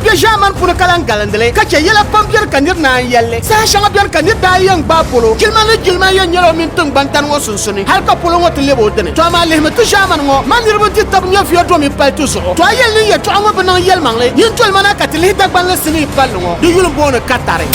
be ʒaamani puuni ka lan galindili, ka chɛ yɛla pam beni ka nir naan yɛli li. Saha shɛŋa beni ka nir daa yɛn gbaai polo. Jilima ni jilima yɛn nyɛla o mini tiŋgbani tani ŋɔ sunsuni, hal ka polo ŋɔ ti leb o dini. Tɔ amaa lihimi ti ʒaamani ŋɔ, man niriba di tab nyɛvuya domi pali ti zuɣu. Tɔ a yɛli ni n yɛtɔɣa ŋɔ bi niŋ yɛlimaŋli, yin doli ma na ka ti lihi Dagbanli sinii palli ŋɔ, di yuli m-booni Katari.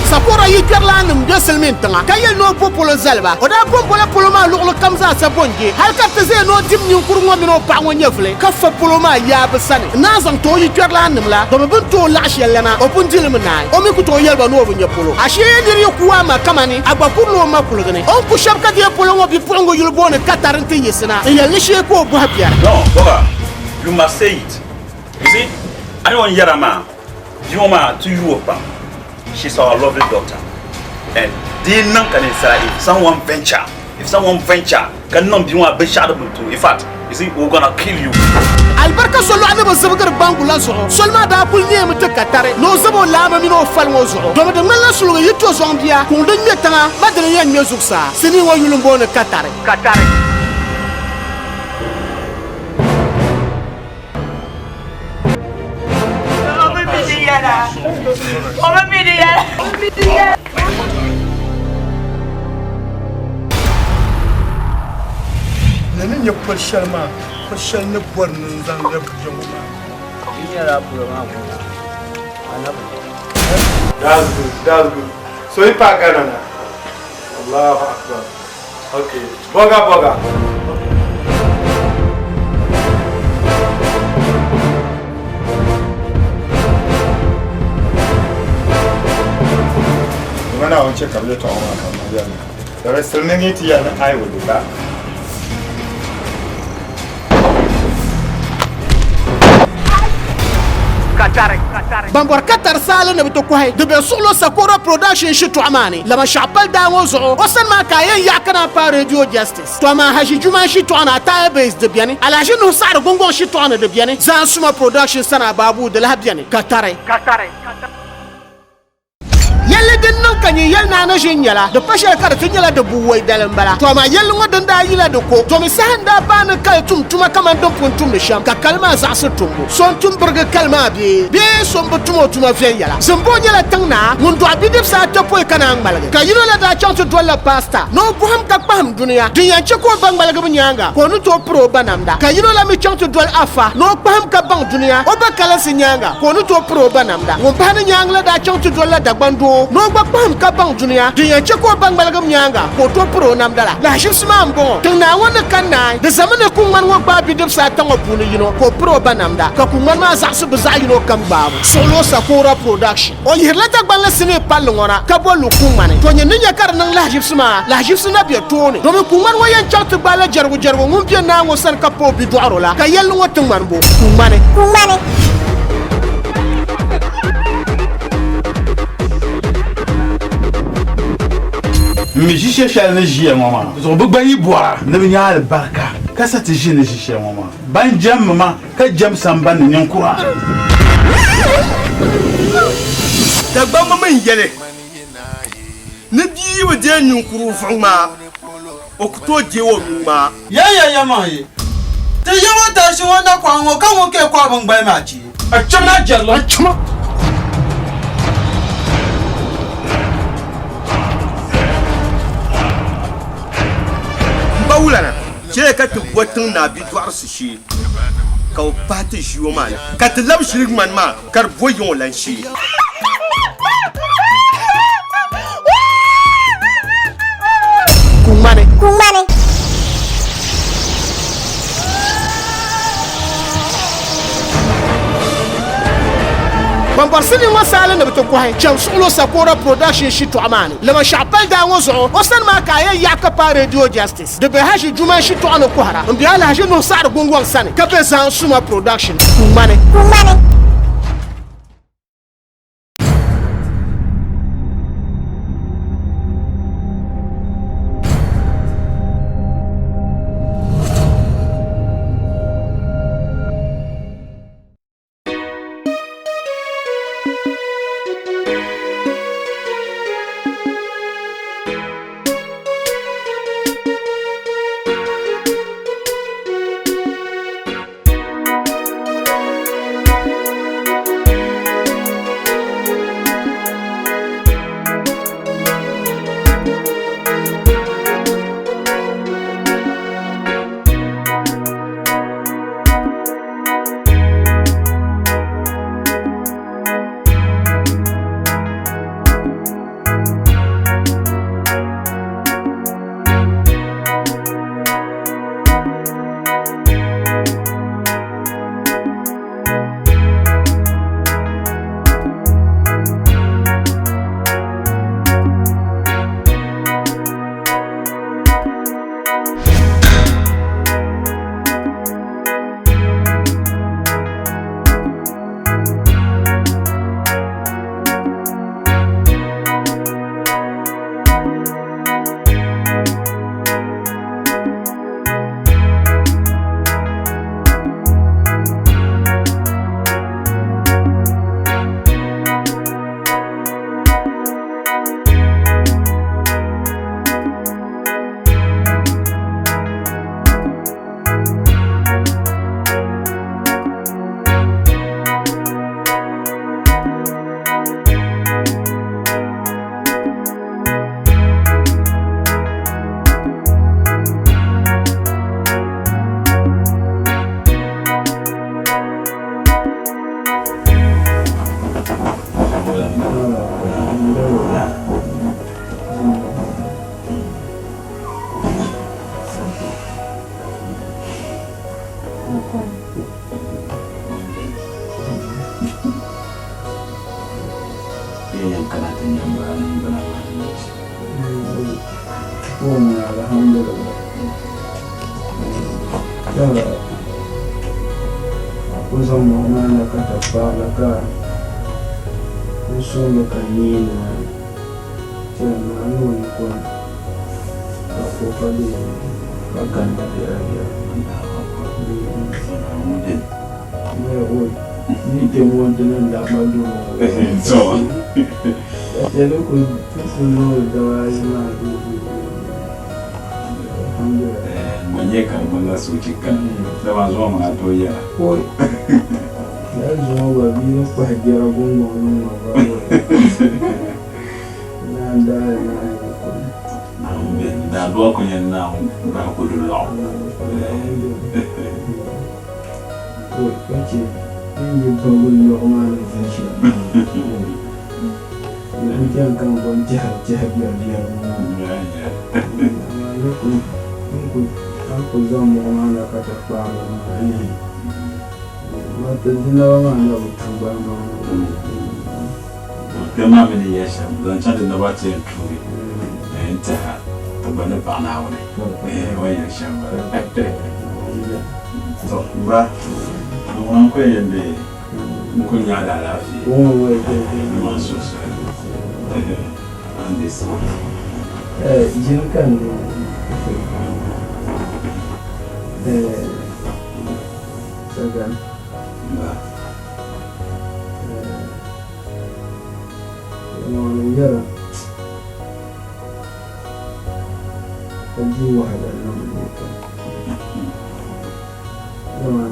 Sakora yi kpɛrilaannim be silimiin tiŋa ka yɛli ni o bo polo zali ba. O daa bombola polo maa luɣili kam zaa sa bonje hali ka di ti zaya ni o dim ninkuri ŋɔ mini o paɣa ŋɔ nyɛvili ka fa polo maa yaa bɛ sani n-naan zaŋ ti o yi kpɛrilaannim la domi bɛ ni tooi laɣi shɛli la na o pun di li mi naai. O mi ku tooi yɛli ba ni o bi nya polo. Ashee nir yi ku a ma kamani a gba kurila o ma kuligi ni. O ni ku shɛba ka deei polo ŋɔ bipuɣiŋga yuli booni Katari nti yiɣisina n-yɛli ni shee ka o bɔhi biɛri. No, Boga, you must say it. You see, a ni o ni yɛra maa, bia ŋɔ maa ti yu o pam. She's our lovely daughter. And di yi niŋ ka ninsala, if someone venture, if someone venture ka niŋ bia ŋɔ binshɛɣu din bi tuhi, in fact, you see, we're gonna kill you. Alibarika solɔɣu ni bi zibigiri baŋgu la zuɣu, soli maa daa kuli neemi ti Katari ni o zab o laamba mini o fali ŋɔ zuɣu. Domi di ŋmanila suliga yi to zɔŋ bia, kuŋ din ŋme tiŋa ma dini yɛn ŋme zuɣusaa. Sinii ŋɔ yuli m-booni Katari. Katari. Ni ni nyɛ poli shɛli maa, poli shɛli ni bɔri ni n zaŋ lɛbi ya ŋɔ maa. Di nyɛla polo maa ŋuna anabi. That's good, that's good. So yi paai Ghana na? Allahu Akbar. Okay, boga boga. Ŋɔ Naawuni chɛ ka bɛ yɛtɔɣa maa ka m yɛli ni, Dama silimiiŋ ti yɛli ni I will be back. Ban bɔri Qatar saali ni bɛ ti kɔhi di be suɣulo Sakora Production shitɔɣu maa ni, Lamashɛɣu pali daa ŋɔ zuɣu, o sani maa ka a yɛn yaɣi ka naan paai Radio Justice. To amaa Haji Juman shitɔɣu ni Ataya Base di beni, Alhaji Nuhu Saɣiri Gungɔŋ shitɔɣu ni di beni, Zaan Suma Production sani Abaabuu di lahi beni, Katari. Yɛlli din niŋ ka nyin yɛli naa ni ʒi n-nyɛla, di pa shɛli ka di ti nyɛla di buwɔi dali m-bala. Tɔ amaa yɛlli ŋɔ din daa yila di ko, domi saha n-daa paai ni kali tum tuma kaman din pun tumdi shɛm, ka kali maa zaɣisi tumbu. So n-tum birigi kali maa bee? Bee so m-bi tum o tuma viɛnyɛla? Zimboo nyɛla tiŋ naa ŋun dɔɣi bidibisi ata pɔi ka naan ŋmaligi, ka yino la daa chaŋ ti dolila paasita ni o bɔhim ka kpahim dunia din yɛn chɛ ka o ba ŋmaligibu nyaaŋa ka o ni tooi piri o ba namda, ka yino la mi chaŋ ti doli afa ni o kpahim ka baŋ dunia o ba kalinsi nyaaŋa ka o ni tooi piri o ba namda. Ŋun pahi ni nyaaŋa la daa chaŋ ti dolila Dagbaŋ doo ni o gba kpahim ka baŋ dunia din yɛn chɛ ka o ba ŋmaligim nyaaŋa ka o tooi piri o namda la. Lahaʒibisi maa m-bɔŋɔ, Tiŋ naa ŋɔ ni ka naai, di zami ni kuŋŋmani ŋɔ gbaai bidibisi ata ŋɔ puuni yino ka o piri o ba namda, ka kuŋŋmani maa zaɣisi bɛ zaɣ yino kam gbaabu. Suɣilo Sakora Production. O yihirila Dagbanli sinii palli ŋɔ na ka boli li kuŋŋmani. To nyin ni nya ka di niŋ lahaʒibisi maa, lahaʒibisi na be tooni. Domi kuŋŋmani ŋɔ yɛn chaŋ ti gbaai la jɛrigu jɛrigu ŋun be naa ŋɔ sani ka pa o bidɔɣiro la, ka yɛlli ŋɔ ti ŋmani bo? Kuŋŋmani. Kuŋŋmani. M mi ʒi shɛli shɛli ni ʒiya ŋɔ maa zuɣu bɛ gba yi bɔra ni bɛ nya alibarika ka sa ti ʒi ni ʒi shɛli ŋɔ maa. Ban jɛmmi ma ka jɛm samban ni ninkura. Dagbamba mi n-yɛli ni bia yi bi deei ninkurigu zuɣu ŋmaa, o ku tooi deei o nuu ŋmaa. Ya ya ya maŋ yi ti yi ŋɔ tashi ŋɔ nakɔŋ ŋɔ ka ŋun kee kɔhi bingbali maa chi. A cham na jɛrila. A chama. M ba wulana, chɛliya ka ti bo tiŋ naa bidɔɣirisi shee ka o pahi ti ʒii o maa ni, ka ti labi ʒili ŋmani maa ka di bo yiŋ o lan shee. Kuŋmani. Kuŋmani. Ban bɔri sinii ŋɔ saali ni bɛ ti kɔhi chaŋ Suɣulo Sakora Production shitɔɣu maa ni. Lamashɛɣu pali daa ŋɔ zuɣu, o sani maa ka a yɛn yaɣi ka paai Radio Justice. Di be Haji Juman shitɔɣu ni kɔhira m-be Alhaji Nuhu Saɣiri Gungɔŋ sani ka be Zaan Suma Production, Kuŋmani. Kuŋmani. Yɛn kana ti nya m-bala niŋgbuna maa ni chi. Alhamdulillah. Yala a ku zaŋ mɔɣu maa na ka ti kpaari ka n suŋdi ka neei nimaani chɛli maa ni o yiko ni ka o ka dee ka ganda biɛla biɛla. Ni kpɛ ŋɔ n ti niŋ dagba doo ŋɔ. Ka chɛ ni ku niŋ daba ayi maa Alhamdulillah. Ŋɔ nyɛ ka ŋɔ la soochi ka dama zuŋɔ maa tooi yɛla. Oi. Lala zuŋɔ gba bia ni kpahi jɛra gungɔŋ niŋ ma gba oi. Naan daai naan yi kuni. Naawuni beni. Daadua ku nyɛ Naawuni bahi ku di lɔɣu. Oi ka chɛ din yi ba wulilɔɣu maa ni vuli shɛli maa. Oi. N chani ka n gba n-tɛhiri tɛha biɛribiɛri ŋɔ maa. Amaa ni ku n ku a ni ku zaŋ mɔɣu maa na ka ti kpaari li maa ɛɛh. Amaa ti di naba maa na bi tuui gba amaa. Kpɛm maa mi ni yɛli shɛm zaŋ chaŋ di naba ti yɛn tuui n-tɛha ti gba ni paɣi Naawuni o ni yɛli shɛm m-bala. Tɔ m ba, a ŋuna n-kuli yɛn be n kuli nya a daalaafee ni man suhusuɣili a ni be sani. Ʒini ka n Sagan. M ba. Yɛlimaŋli n-yɛra ka di wahala niŋ n pam. Dama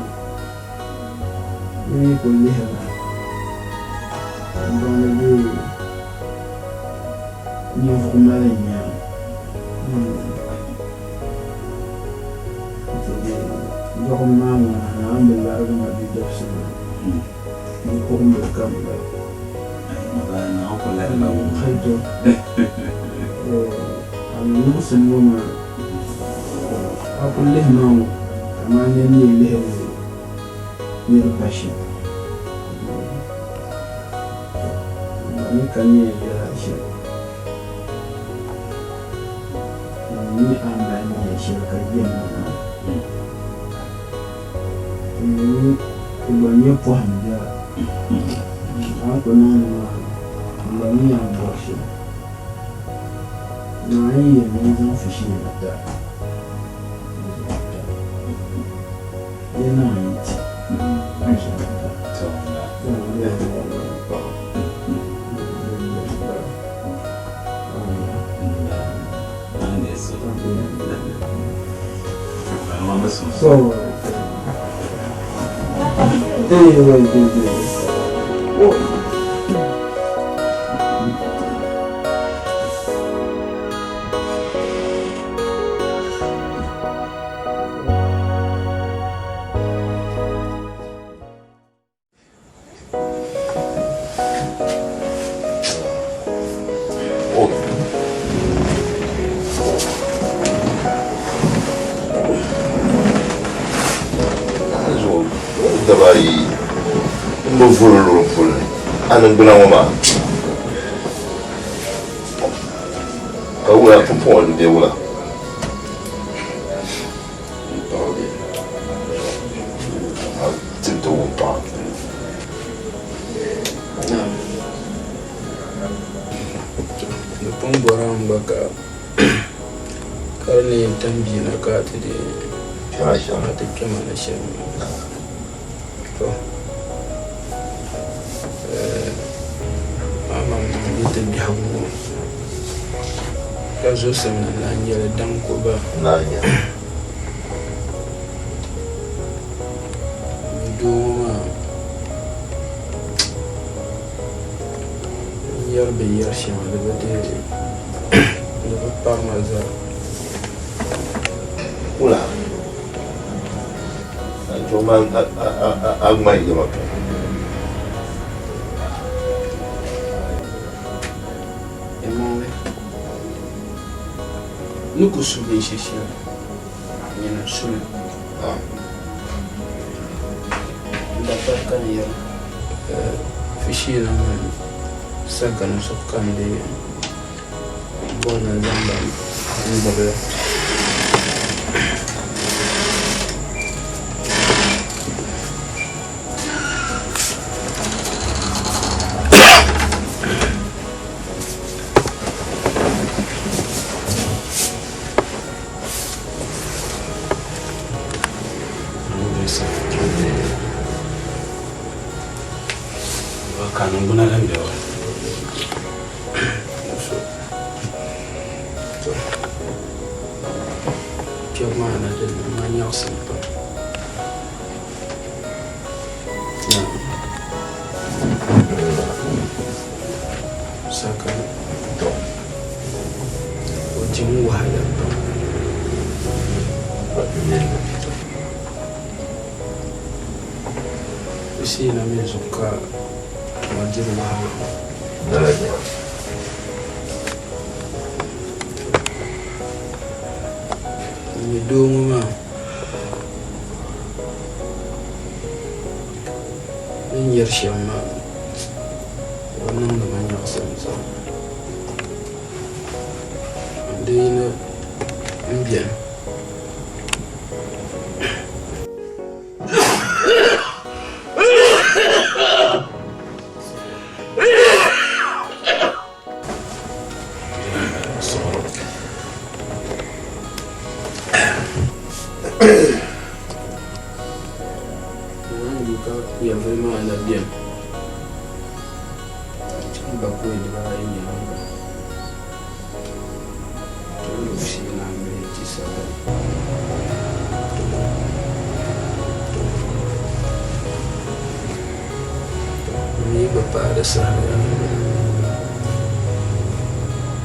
di yi kul lihira m-baŋ ni bɛ ninvuɣ mali n-nya nti di dɔɣim maa ŋuna naa m-bi larigi ma bidibisi maa. Bipuɣimbila kam bala. A mi niŋsim ŋɔ maa, a ku lihi ma ŋɔ kaman nir ni lihiri nir ba shɛm. N gba mi ka ni yɛn yɛl a shɛm. N mi a ni mali nia shɛli ka jɛm ma maa. Ti gba nyɛ pɔhim biɛla. A ni ku niŋ li maa, n gba mi a ni bɔri shɛli. Naa yi yɛn ni n zaŋ fushee na ti a, n zaŋ ti a. Di naan yi ti, n zaŋ ti a. Dama di yɛn niŋ o ni paɣa. Din beni m-bala. Daba ayi n bi vuri luri puli ni a niŋgbuna ŋɔ maa ka wula pumpɔŋɔ di bɛ wula tibiti wumpaɣa. Di pun bɔrimi gba ka ka di ni yɛn tam bia na ka a ti di a ti kpɛma ni shɛm to amaa yi ti biɛhigu ŋɔ ka zuɣusim ni lahi nyɛli daŋ ka o ba Doo ŋɔ maa n yɛri binyɛri shɛŋa di bi pari ma zaa. Wula ka chuɣu maa a ŋmahi yɛma pam. Ni ku su binshɛ shɛli, nyini n-su li. N dapali ka n yɛra, Fusheena mini Sagani zuɣu ka n lee bɔri ni n zaŋ ba n-gbubi li. Ka niŋgbuna lan be wa. Kpɛbu maa na di niŋ ma nyaɣisim pam. Sakani o dim wahala pam. Hussein mi zuɣu ka o diri wahala ŋɔ. N-nyɛ doo ŋɔ maa. Ni nyari shɛm maa, o niŋdi ma nyaɣisim zaŋ. N di yino m-beni. Naan yu ka nyɛvili maa na beni n-chaŋ bakɔi dibaayi nyaaŋa tɔbu shee na m-be ti sagani. M mi bi paai di saha yaa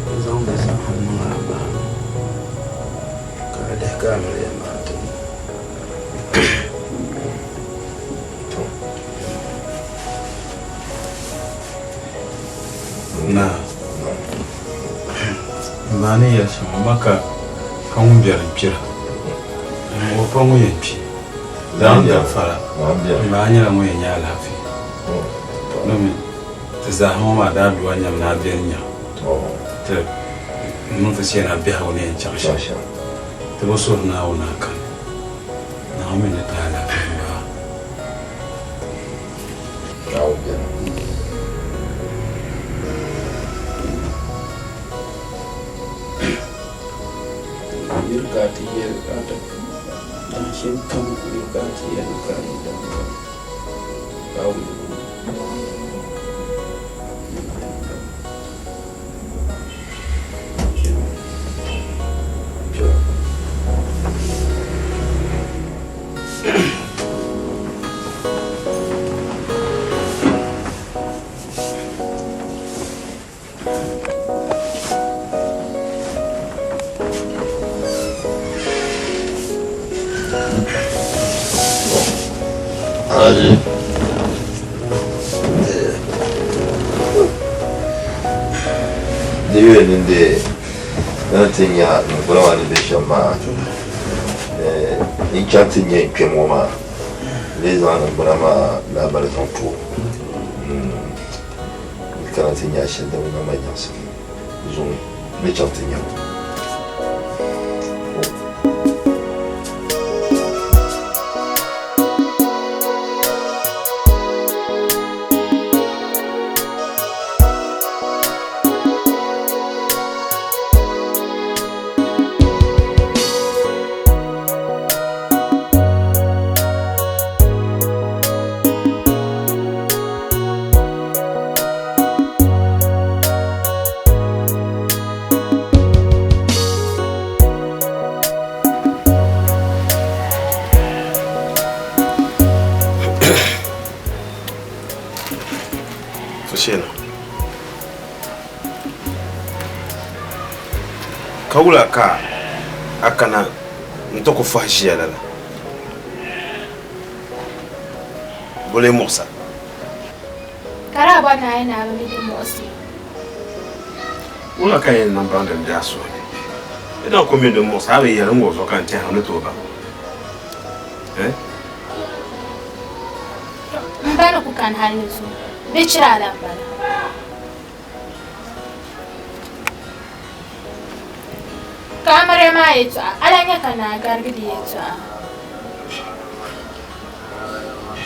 n zaŋ di zaaha niŋ a bahi ni ka a lihi ka amiliya maa ti niŋ. Naa, naa ni yɛli shɛm amaa ka ka ŋun biɛri n-kpira. O pa ŋun yɛn kpi. Daa n fara m ba nyɛla ŋun yɛn nya alaafee. Domin ti zaaha ŋɔ maa daa dua nyam ni a beni nya ti niŋ ti shee ni a biɛhigu ni yɛn chaŋ shɛm. Ti bi suhiri Naawuni a kani. Naawuni mi ni ti alaafee m ba. Yuri ka a ti yɛli a Dahinshɛli kam yuri ka a ti yɛli ka a yi daŋ kam ka a wuli ba. Alhaji. Di yuli ni de ni ti nya niŋgbuna maa ni be shɛm maa n chaŋ ti nya n kpɛm ŋɔ maa lee zaŋ niŋgbuna maa lahabali zaŋ ti o. N kana ti nya shɛli din niŋ ma nyaɣisim zuŋ ni chaŋ ti nya o. Fusheena ka wula ka a kana n-ti ku fɔhi ʒiya lala? Boli muɣisa. Ka daa bɔri ni a yi naai bɛ mi di muɣisi. Wula ka yɛn niŋ baŋ din be a suhu ni? Di daŋ ku mi din muɣisi a bi yɛli n-wuhi zuɣu ka n tɛhiri ni tooi baŋ. Eh? M ba ni ku kani hal ni zuŋɔ, bɛ chira a la m-bala. Ka amiliya maa yɛtɔɣa, a lahi nya ka naa garigi di yɛtɔɣa.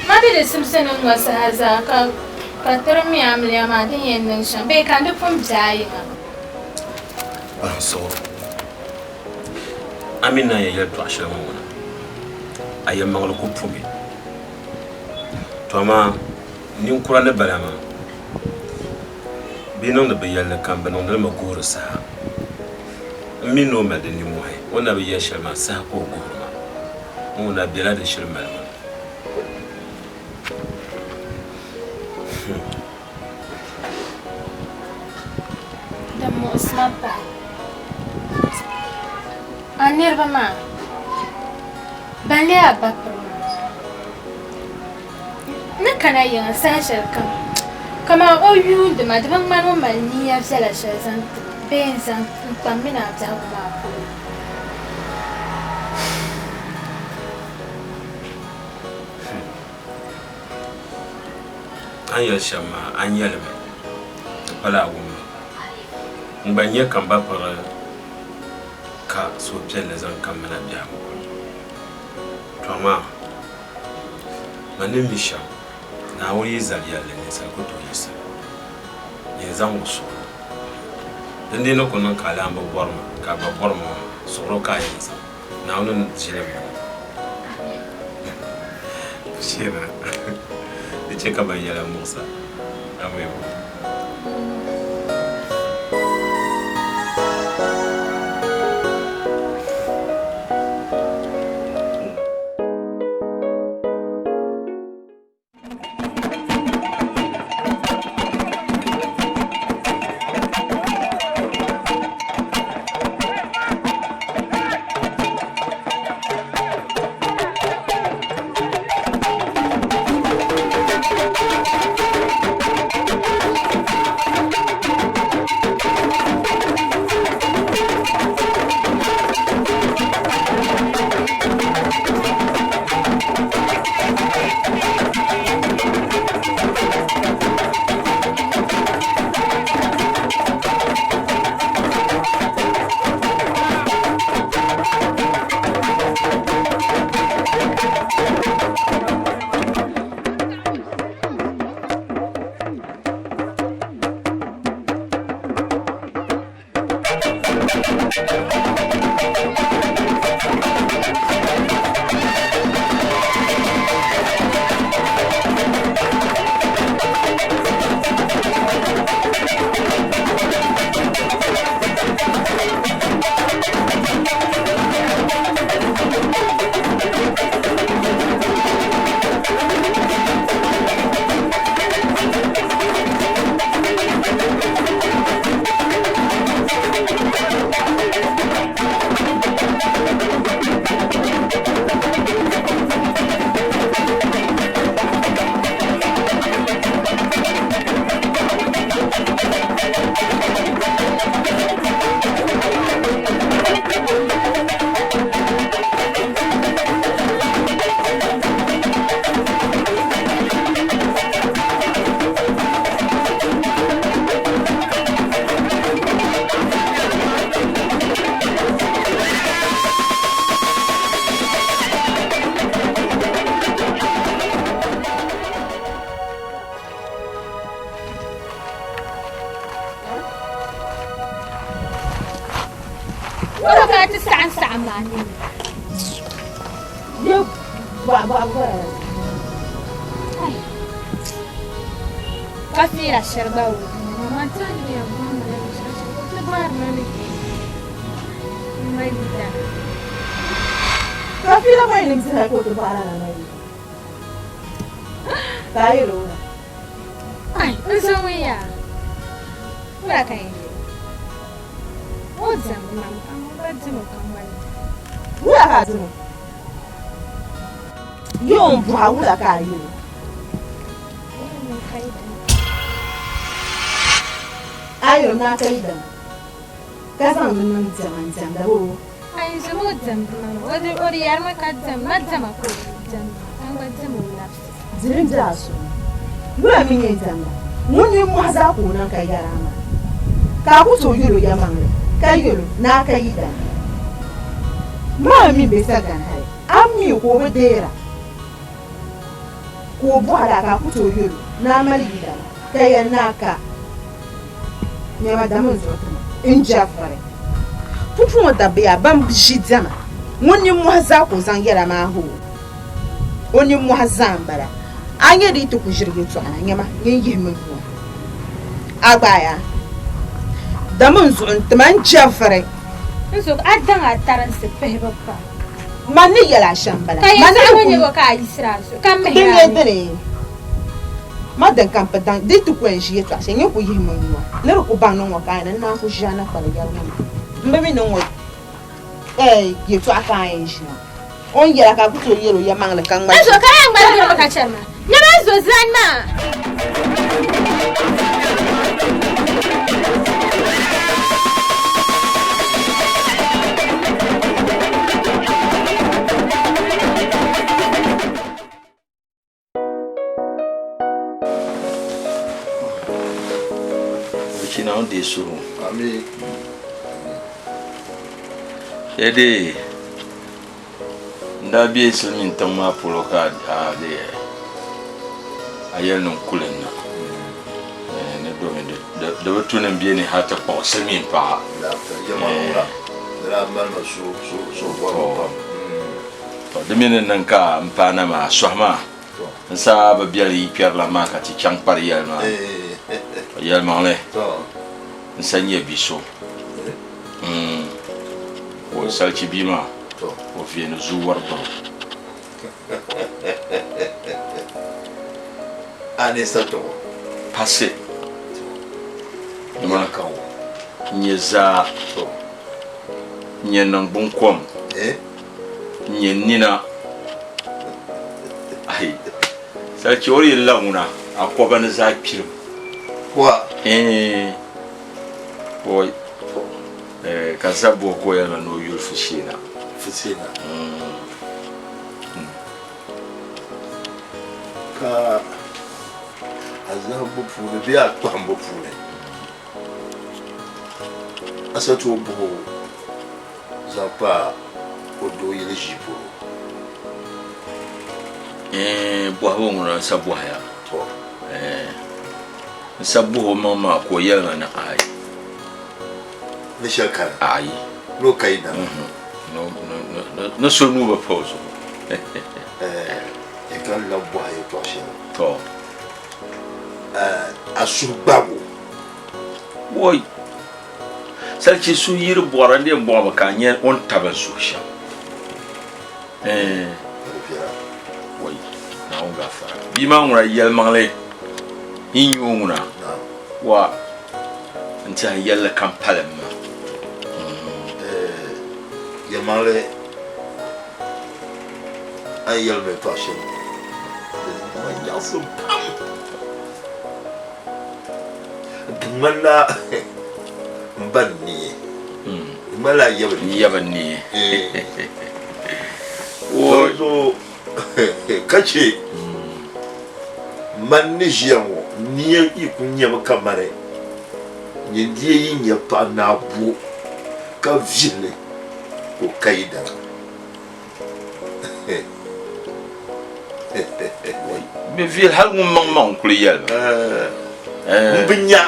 Ma bi di simsi ni ŋ-ŋɔ saha zaa ka ka tiri mi amiliya maa din yɛn niŋ shɛm bee ka n di pun be a yiŋa. Baŋsiɣu, a mi ni a yɛn yɛli tɔɣ shɛli ŋɔ ŋuna, a yɛlimaŋli ku pumi. To amaa ninkura ni bala maa, bɛ yi niŋdi bɛ yɛlli kam, bɛ niŋdi li mi guhiri saha. M mi ni o mali di nimmɔhi, o ni na bi yɛli shɛli maa saha ka o guhiri ma. N ŋun na bela di shiri malibu ni. Din muɣisi ma pahi, a niriba maa, ban leei a ba piri maa, n ni kana yiŋa saha shɛli kam, kaman o yuundi ma, di bi ŋmani o mali nia viɛla shɛli zaŋ ti ma bee n-zaŋ n-kpa m mini a biɛhigu maa polo. A ni yɛli shɛm maa, a nya li mi, di pala a wummi. N gba nya ka m ba piri ka suhupiɛlli zaŋ ka m mini a biɛhigu polo. Tɔ amaa, man ni mi shɛm, Naawuni yi zali yɛlli, ninsal ku tooi yiɣisi li. Nyin zaŋm o suɣilo. Dindee ni ku niŋ ka a laamba bɔri ma, ka a gba bɔri ma ŋɔ maa, suɣilo ka a yɛn zaŋ. Naawuni ni ʒili m mini. Shira, di chɛ ka ban yɛla muɣis a. Amii. Wula ka a yɛl o? A yɛl o ni a ka yi dama. Ka zaŋ li niŋ diɛma n-diɛmda boo? A yi ʒimi o diɛmdi ma maa, o di yɛrimi ka diɛm ma diɛma ka o diɛm maa, ka n gba diɛm o labisi. Diri m-be a suhu ni. Wula mi yɛn diɛmda? Ŋun nimmɔhi zaa ka o niŋ ka yɛri a maa. Ka a ku tooi yɛl o yɛlimaŋli, ka yɛl o ni a ka yidana. Maa mi be sagani hali, a mi ka o bi deera. Ka o bɔhiri a ka a ku tooi yɛl o ni a mali yidana, ka yɛli ni a ka nɛma dami n-zuɣu ti ma n-jɛri vari. Pumpɔŋɔ dabba yaa ban bi ʒi diɛma, ŋun nimmɔhi zaa ka o zaŋ yɛla maa hoo o nimmɔhi zaa m-bala. A nya di yi ti ku ʒiri yɛtɔɣa na, nyama, nyin yihimi n nua. A gbaai a dami n zuɣu n-ti ma n-jɛri vari. N zuɣu a daŋ a tarinsi pihibu pam. Man ni yɛl a shɛm m-bala. Ka yɛtɔɣa ŋɔ nyɛ bɔ ka a yiɣisir a zuɣu ka mihir a Din nyɛ nini? dini, ma din ka m pi daŋ di ti ku yɛn ʒi yɛtɔɣa shɛli, nyin ku yihimi n nua ni di ku baŋ ni ŋɔ ka a yɛn niŋ, n naan ku ʒi a nakpara yɛri ŋɔ maa. M bi mi ni ŋɔ yɛtɔɣa ka a yɛn ʒi maa. O ni yɛl a ka a ku tooi yɛl o yɛlimaŋli ka ŋmaligi. N zo ka yɛn ŋmaligirimi ka chɛri ma. Nyama n zo zani maa. Richie Naawuni deei suhu. Ameen. Shɛli n daa be silimiin tiŋ maa polo ka a dee a yɛli ni n kuli n na ni domin di bi tu ni m be ni hali ti kpuɣi silimiin paɣa. To di mi ni niŋ ka m paana maa sɔhi maa n saa bi biɛli yi kpɛrila maa ka ti chaŋ kpari yɛli maa. To yɛlimaŋli n sa nyɛ bi so ka o salichi bia maa o veeni zuu wari biro. A ni sa tɔɣɔ? Pasi. Nima n nyɛ zaa n nyɛ niŋgbuŋ kom. N-nyɛ nina. Ayi! Salichi o yi la ŋuna, a kɔba ni zaa kpirim. Wa? Eeh. Oi. Eh, ka zabbu o ka o yɛli ma ni o yuli Fusina. Fusina. Ka a zahimbu puuni bee a kpahimbu puuni, a sa tooi bɔhi o zaŋ kpa o doo yili ʒii polo. Eeh bɔhibu ŋuna n sa bɔhiya. Tɔ. Eeh n sa bɔhi o maŋ maa ka o yɛli ma ni aai. Ni shɛli kani? Aai. Ni o ka yi dana? Ni so nuu bi pa o zuɣu. Eeh yi ka n labi bɔhi yɛltɔɣa shɛli. Tɔ. Eeh a suhu gbaagi o? Woi! Salichi suhu yi di bɔra n di yɛn bɔɣimi ka a nya o ni tabi n suhu shɛm. Ɛɛn. Wai, Naawuni gaafara. Bia maa ŋuna yɛlimaŋli yi nya o ŋuna, wa n tiɛhi yɛlli kam palim ma. Yɛlimaŋli a ni yɛli ma yɛtɔɣa shɛm di niŋ ma nyaɣisim pam. Di ŋmanila m ba ni neei. Di ŋmanila a yaba ni neei. Yaba ni neei. Dinzuɣu ka chɛ man ni ʒiya ŋɔ nia yi ku nyami ka mani nyin di yi nya paɣa ni a bo ka vihi li ka o ka yi dana. Bɛ viɛli hali ŋun maŋmaŋ n-kuli yɛli ba. M bi nya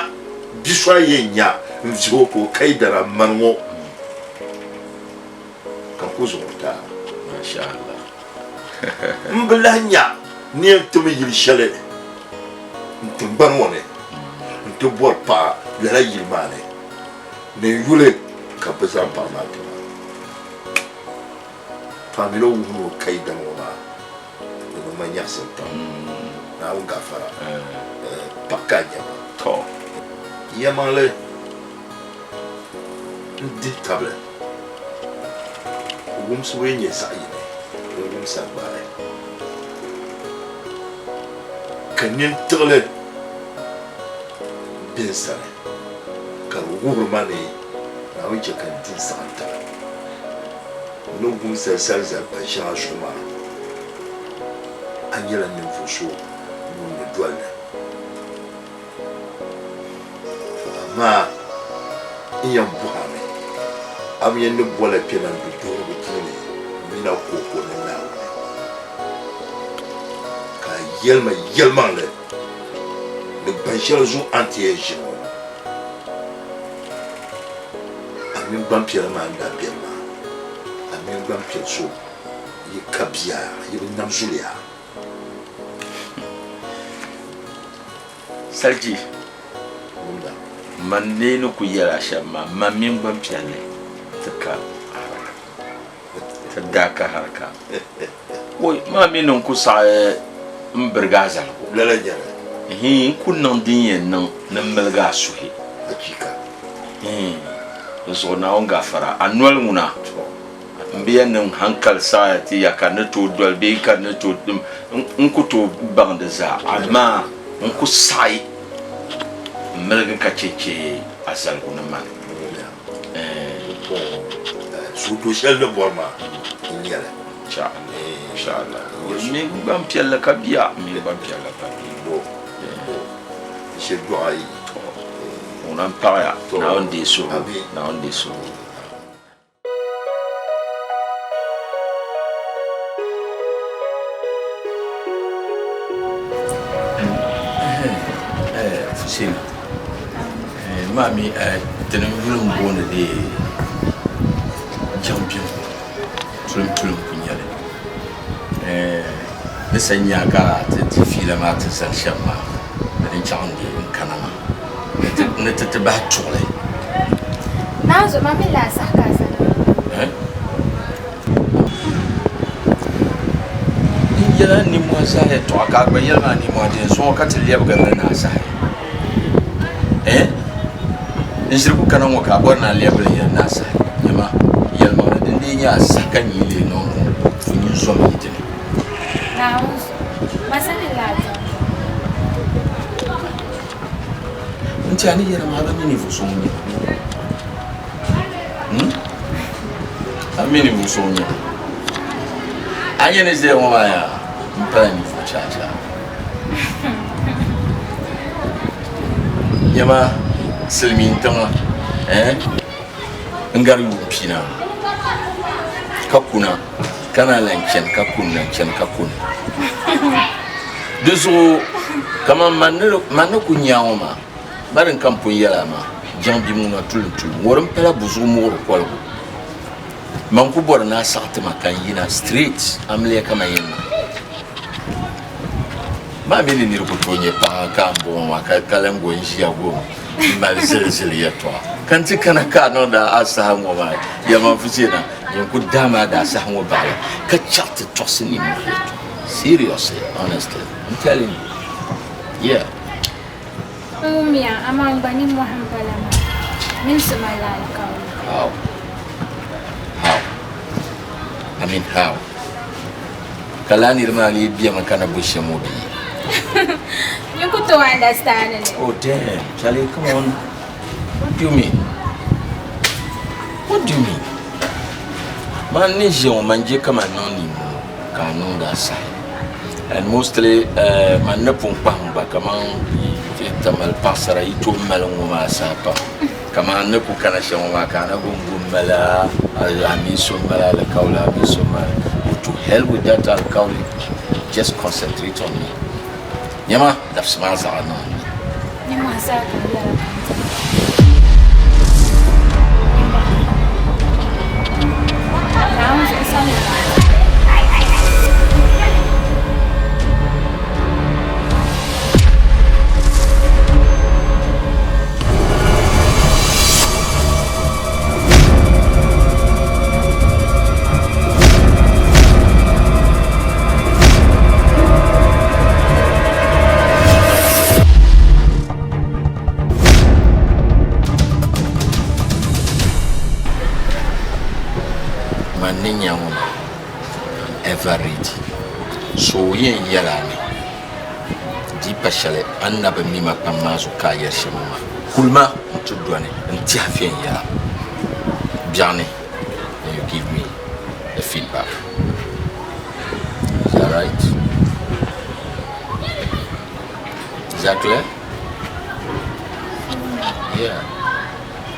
bi so a yɛn nya n-vihi o ka o ka yi dana mani ŋɔ ka n ku zaŋ o ti a. Masha Allah. M bi lahi nya ni yɛn timi yili shɛli n tiŋgbani ŋɔ ni nti bɔri paɣa lala yili maa ni ni n yuli ka bɛ zaŋ paɣa maa ti ma. To a mi ni o wuhi ni o ka yi daŋ ŋɔ maa, di niŋ ma nyaɣisim pam. Naawuni gafara, paɣ ka a nya ma. Tɔ! Yɛlimaŋli n-dihi tabili, wumsibu yi nyɛ zaɣ yini, di wumsa gbaai, ka nintiɣili be n sani ka di wuhiri ma ni. Naawuni chɛ ka n di n-saɣim tiŋa. N ni wum salisali zali pal shɛŋa zuɣu maa, a nyɛla ninvuɣ so ŋun ni doli li. Amaa n yɛn bɔh a mi, a mi yɛn ni bola kpɛna n-du duhirigu puuni m min a kɔŋko ni Naawuni? Ka a yɛli ma yɛlimaŋli ni gban shɛli zuɣu a ni ti yɛn ʒini ŋɔ, a mini gbampiɛla maa n-daa beni maa, a mini gbampiɛl so yi ka bia, yi bi nam zuliya. Sarji, man lee ni ku yɛl a shɛm maa, man mini gbampiɛlli ti ka haraka, ti daa ka haraka. Oi, maa mi ni n ku saɣi m birigi a zaligu. Lala nyɛli. Hii, n ku niŋ din yɛn niŋ ni m miligi a suhi. Achiika. Hii, di zuɣu Naawuni gafara, a noli ŋuna. M bi yɛn niŋ hankali saɣiya ti ya ka n ni tooi doli bee ka n ni tooi n ku tooi baŋ di zaa, amaa n ku saɣi m miligi ka chɛ chɛ a zaligu ni mani. Suhudo shɛli ni bɔri maa n-nyɛ li. Inshallah. M mi gbampiɛlli ka bia, m mi gbampiɛlli ka bia. Bo, bo, n shiri dɔɣi a yi. Ŋuna m-paɣiya, Naawuni deei suhigu, Naawuni deei suhigu. Fuseni maa mi tini yuli n booni li jaŋbiɛŋ tulim tulim ku nyɛli ni sa nya ka ti di fiila maa ti zali shɛm maa ni din chaŋ n deei n kana maa ni ti ti bahi tuɣili. Naanzu ma mi laa saha ka a zani maa. N yɛla nimmohi zaa yɛtɔɣa ka a gba yɛli ma nimmohi din zuŋɔ ka ti lɛbigiri li ni a saha. N ʒiri ku kana ŋɔ ka a bɔri ni a lɛbigi li yɛli ni a saha. Nyama, yɛlimaŋli din lee nyɛ a saha ka nyii lee niŋ ŋɔ, to nyin zom yi dini. Naawuni zuɣu, ma sani laa jaŋ. N tiɛha ni yɛla maa a bi mi ninvuɣ so ŋun nyɛ ma. Hmm? A mi ninvuɣ so ŋun nyɛ ma. A nyɛ ni ʒiya ŋɔ maa yaa m pala ninvuɣ chaachaa. Nyama silimiin tiŋa eh? n gari yuun pina ka kuna ka na lan chani ka kunna n-chani ka kunna. Di zuɣu kaman man ni ku nya ŋɔ maa, bari n kam pun yɛl a maa, jaŋ bia ŋuna tulim tulim ŋɔ din pala buzuɣu muɣiri koligu. Man ku bɔri ni a saɣi ti ma ka n yina straight amiliya kaman yɛn niŋ. Maa mi ni nir ku tooi nyɛ paɣa ka m bɔŋɔ maa ka lan go n-ʒiya go m-mali zilizili yɛtɔɣa ka n ti kana ka a niŋdi a saha ŋɔ maa yɛlimaŋ Fusena nyin ku daam a daa saha ŋɔ baɣili ka chaɣ ti tɔɣisi nimmohi yɛtɔɣa. Seriously, honestly, I'm telling you. Yeah. N wumya, amaa n gba nimmohi m-bala maa mini so mali alikauli. How? How? I mean how? Ka lala niri maa lee bemi ka na bo shɛm o bee? Nyin ku tooi understand li. Oh damn, Charlie, come on. What do you mean? What do you mean? Man ni ʒiya ŋɔ, man je ka man niŋ nimmoo ka a niŋdi a sahi. And mostly, man ni pun kpahim gba kaman Tamale paɣasara yi tooi mali ŋɔ maa saha pam. Kaman n ni ku kana shɛm ŋɔ maa ka a na go n-go m-mali a, a mini so m-mali alikauli, a mini so m-mali. To hell with that alikauli, just concentrate on me. Nyama, dabisi maa zaɣa niŋ n ni. Nimmohi zaa ka n yɛra ka n diri. Nimmohi. Naawuni zuɣu sani n-daa. Man ni nya ŋɔ maa, I'm ever ready. So yɛn yɛl a mi. Di pa shɛli a ni na bi mi ma pam maa zuɣu ka a yɛri shɛm ŋɔ maa. Kuli ma nti dɔni n-tɛhi viɛnyɛla. biɛɣuni then you give me the feedback. Is that right? Is that clear? Yeah.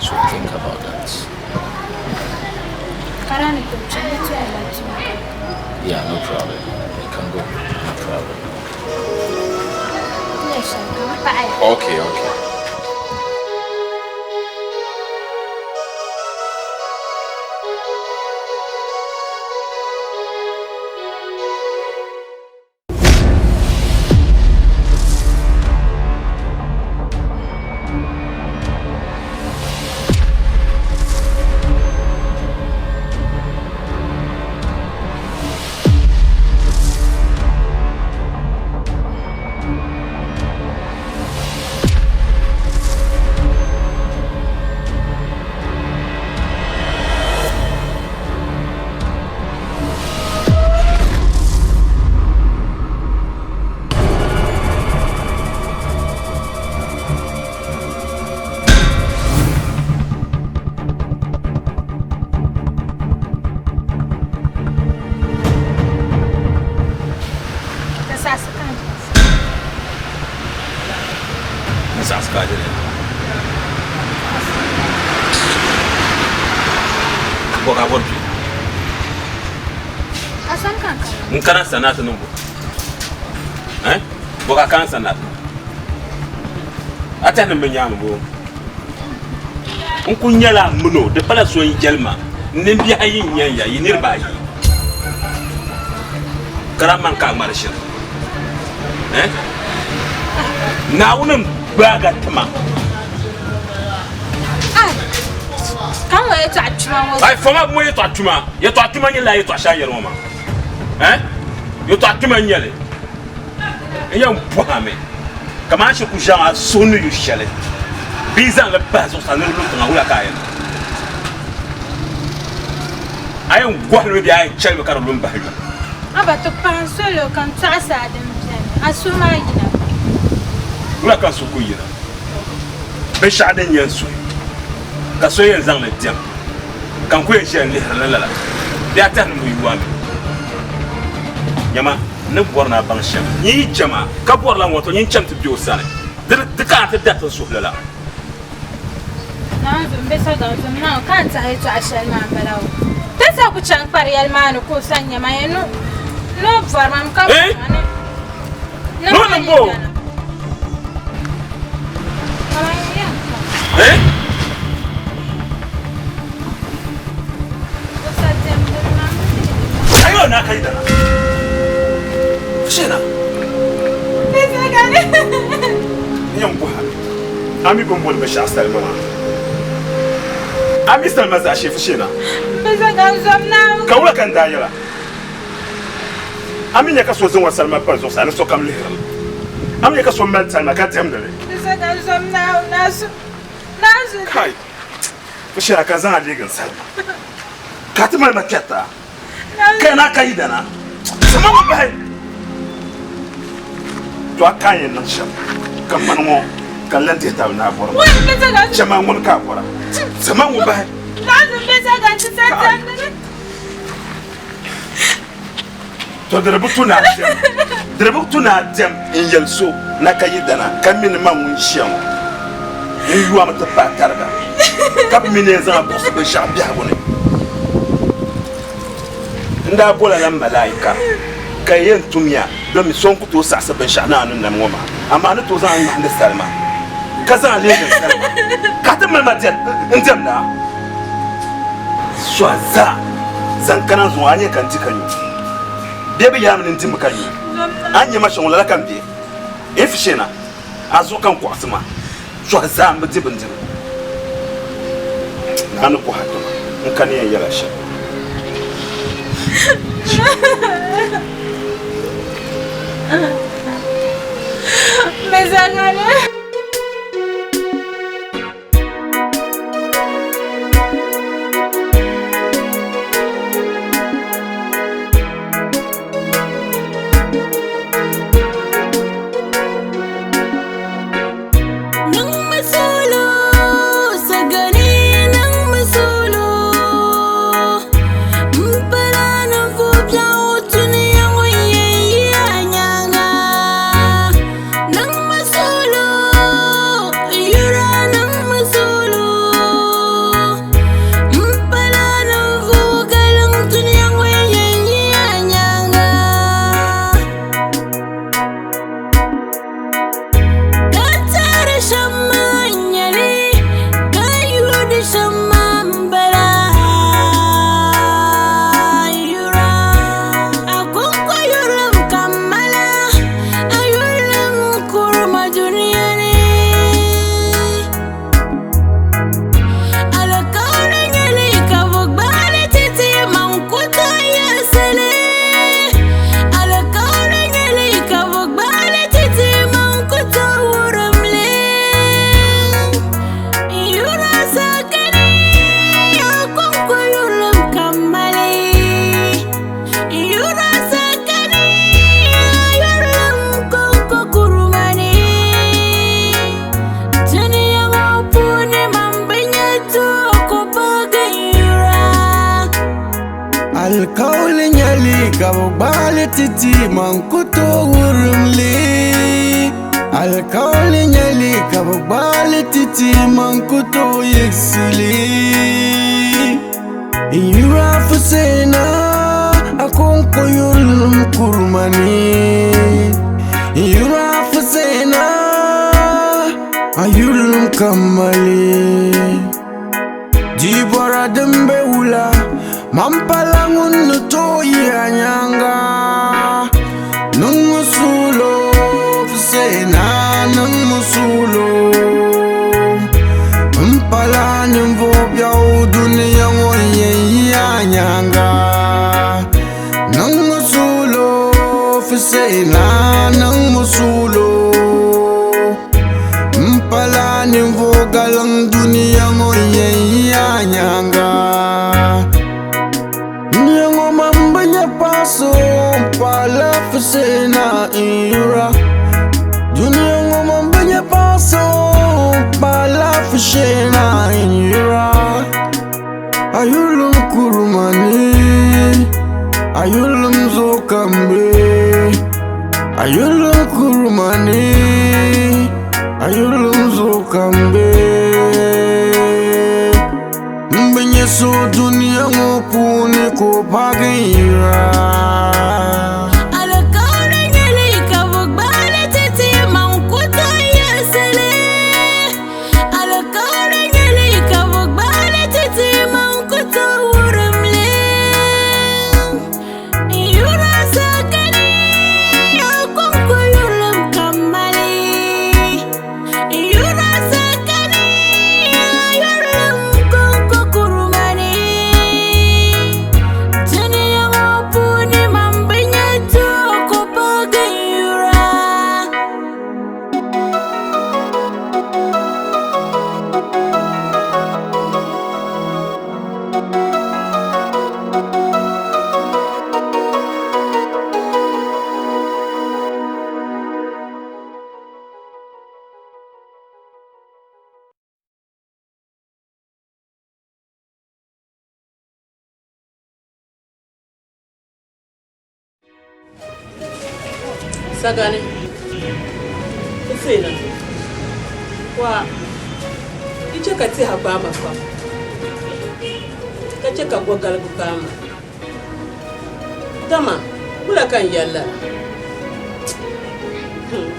So think about that. Yeah, no problem. You can go. No problem. Okay. N kana sanati niŋbu eh? Bɔ ka kan sanati a tɛhi ni bi nyaami bo n ku nyɛla mino di pala so n jɛlima n nimbihi ayi n nyɛn ya yi niriba ayi kara man ka a ŋmari ʒiri eh? Naawuni n gbaaga tima Ai fama mo yɛtɔɣa tuma yɛtɔɣa tuma nyɛla yɛtɔɣa shɛli yɛri ŋɔ maa eh yɛtɔɣa tuma n nyɛli n yɛn bɔhimi kamani shiri ku ʒiɛm a suhu ni yu shɛli bee zaŋli bahi zuɣusaa ni di lu tiŋa wula ka a yɛn niŋ a yɛn gɔhilimi bee a yɛn chɛlimi ka di lu m-bahi yoli? A ba ti pahi n soli ka n tɔɣisi a din beni, a suhu maa yina. Wula ka n suhu ku yina? Binshɛɣu din nyɛ n suhu ka so yɛn zaŋ li diɛm ka n ku yɛn ʒiya n-lihiri li lala bee a tɛhi ni m bi yu a mi? Nyama, n ni bɔri ni a baŋ shɛm, nyin yi chɛ ma ka bɔrila ŋɔ, tɔ nyin cham ti be o sani, di ka a ti dariti n suhu lala. Naanzu m-be sagaŋ zom na ka n tɛhi yɛtɔɣa shɛli maa m-bala o. Ti sa ku chaŋ kpari yɛli maa ni ka o sa nya ma yɛn ni o bɔri ma mi ka bɔri ma ni ni No ma ni bo. yidana. Kaman yɛn ka. Eh? O sa diɛmdi ma mi. Ayo na ka yidana. Shena. N yɛn bɔha a mi bini boli binshɛɣu salima maa a mi salima zaashee Fushena ka wula ka n daa yɛla a mi nya ka so zaŋ o salima pali zuɣusaa ni sokam lihiri li a mi nya ka so mali salima ka diɛmdi li kai Fushena ka n zaŋ a leegi n salima ka a ti mali ma kpɛrita Ka na ka yidana sama ŋɔ bahi to a ka yɛn niŋ shɛm ka mani ŋɔ ka n lan dihi tabi ni a bɔri ma chɛma ŋuni ka a bɔra sama ŋɔ bahi to di di bi tu ni a diɛm di di bi tu ni a diɛm n yɛli so na ka yidana ka mi ni man ŋun ʒiya ŋɔ n yomi ti paai tariga ka bi mi ni yɛn zaŋ a buɣisi binshɛɣu biɛhigu ni. N daa bola la malaika ka yi yɛn tumya domi so n-ku tooi saɣisi binshɛɣu Naawuni ni nam ŋɔ maa, amaa a ni tooi zaŋ a ŋmahindi salima ka zaŋ a leegi n salima ka ti mali ma n-diɛmda so a zaa zaŋ kana n zuŋɔ a nya ka n di ka nyu bee bɛ yaami ni n dimi ka nyu a ni nya ma shɛm ŋɔ lala ka m be Efishena a zuɣu ka n kɔɣisi ma Sɔhi zaa m-bi di bindirigu. Naa ni bɔhi a tuma, n kani yɛn yɛl a shɛm. Niŋmi solo, sagani niŋmi solo. Alikauli nyɛli ka bɛ gbaali ti ti man ku tooi wurim li. Alikauli nyɛli ka bɛ gbaali ti ti man ku tooi yiɣisi li. N yura Fusena a kɔŋko yurilim kurima ni. N yura Fusena a yurilim ka m mali. Di bɔra din be wula, man pala ŋun ni tooi yi a nyaaŋa. Niŋmi suulo, Fusena, niŋmi suulo. M pala ninvuɣ biɛɣu dunia ŋɔ n-yɛn yi a nyaaŋa. Niŋmi suulo, Fusena, niŋmi suulo. M pala ninvuɣ galiŋ dunia ŋɔ n-yɛn yi a nyaaŋa. Dunia ŋɔ man bi nya paɣ so m pala Fusena n-yura. Dunia ŋɔ man bi nya paɣ so m pala Fusena n-yura. A yurilim kurima ni, a yurilim zuɣu ka m be. A yurilim kurima ni, a yurilim zuɣu ka m be. M bi nya so dunia ŋɔ puuni ka o paagi n yura. Alikauli nyɛli ka bɛ gbaali ti ti man ku tooi yiɣisi li. Alikauli nyɛli ka bɛ gbaali ti ti man ku tooi wurim li. N yura sakani a kɔŋko yurilim ka m mali. N yura sakani a yurilim kɔŋko kurumani. Dunia ŋɔ puuni man bi nya doo ka o paagi n yura. Sagani Fusena wa di chɛ ka tɛha gbaai ma pam ka chɛ ka gɔgaligu gbaai ma dama wula ka n yɛli lala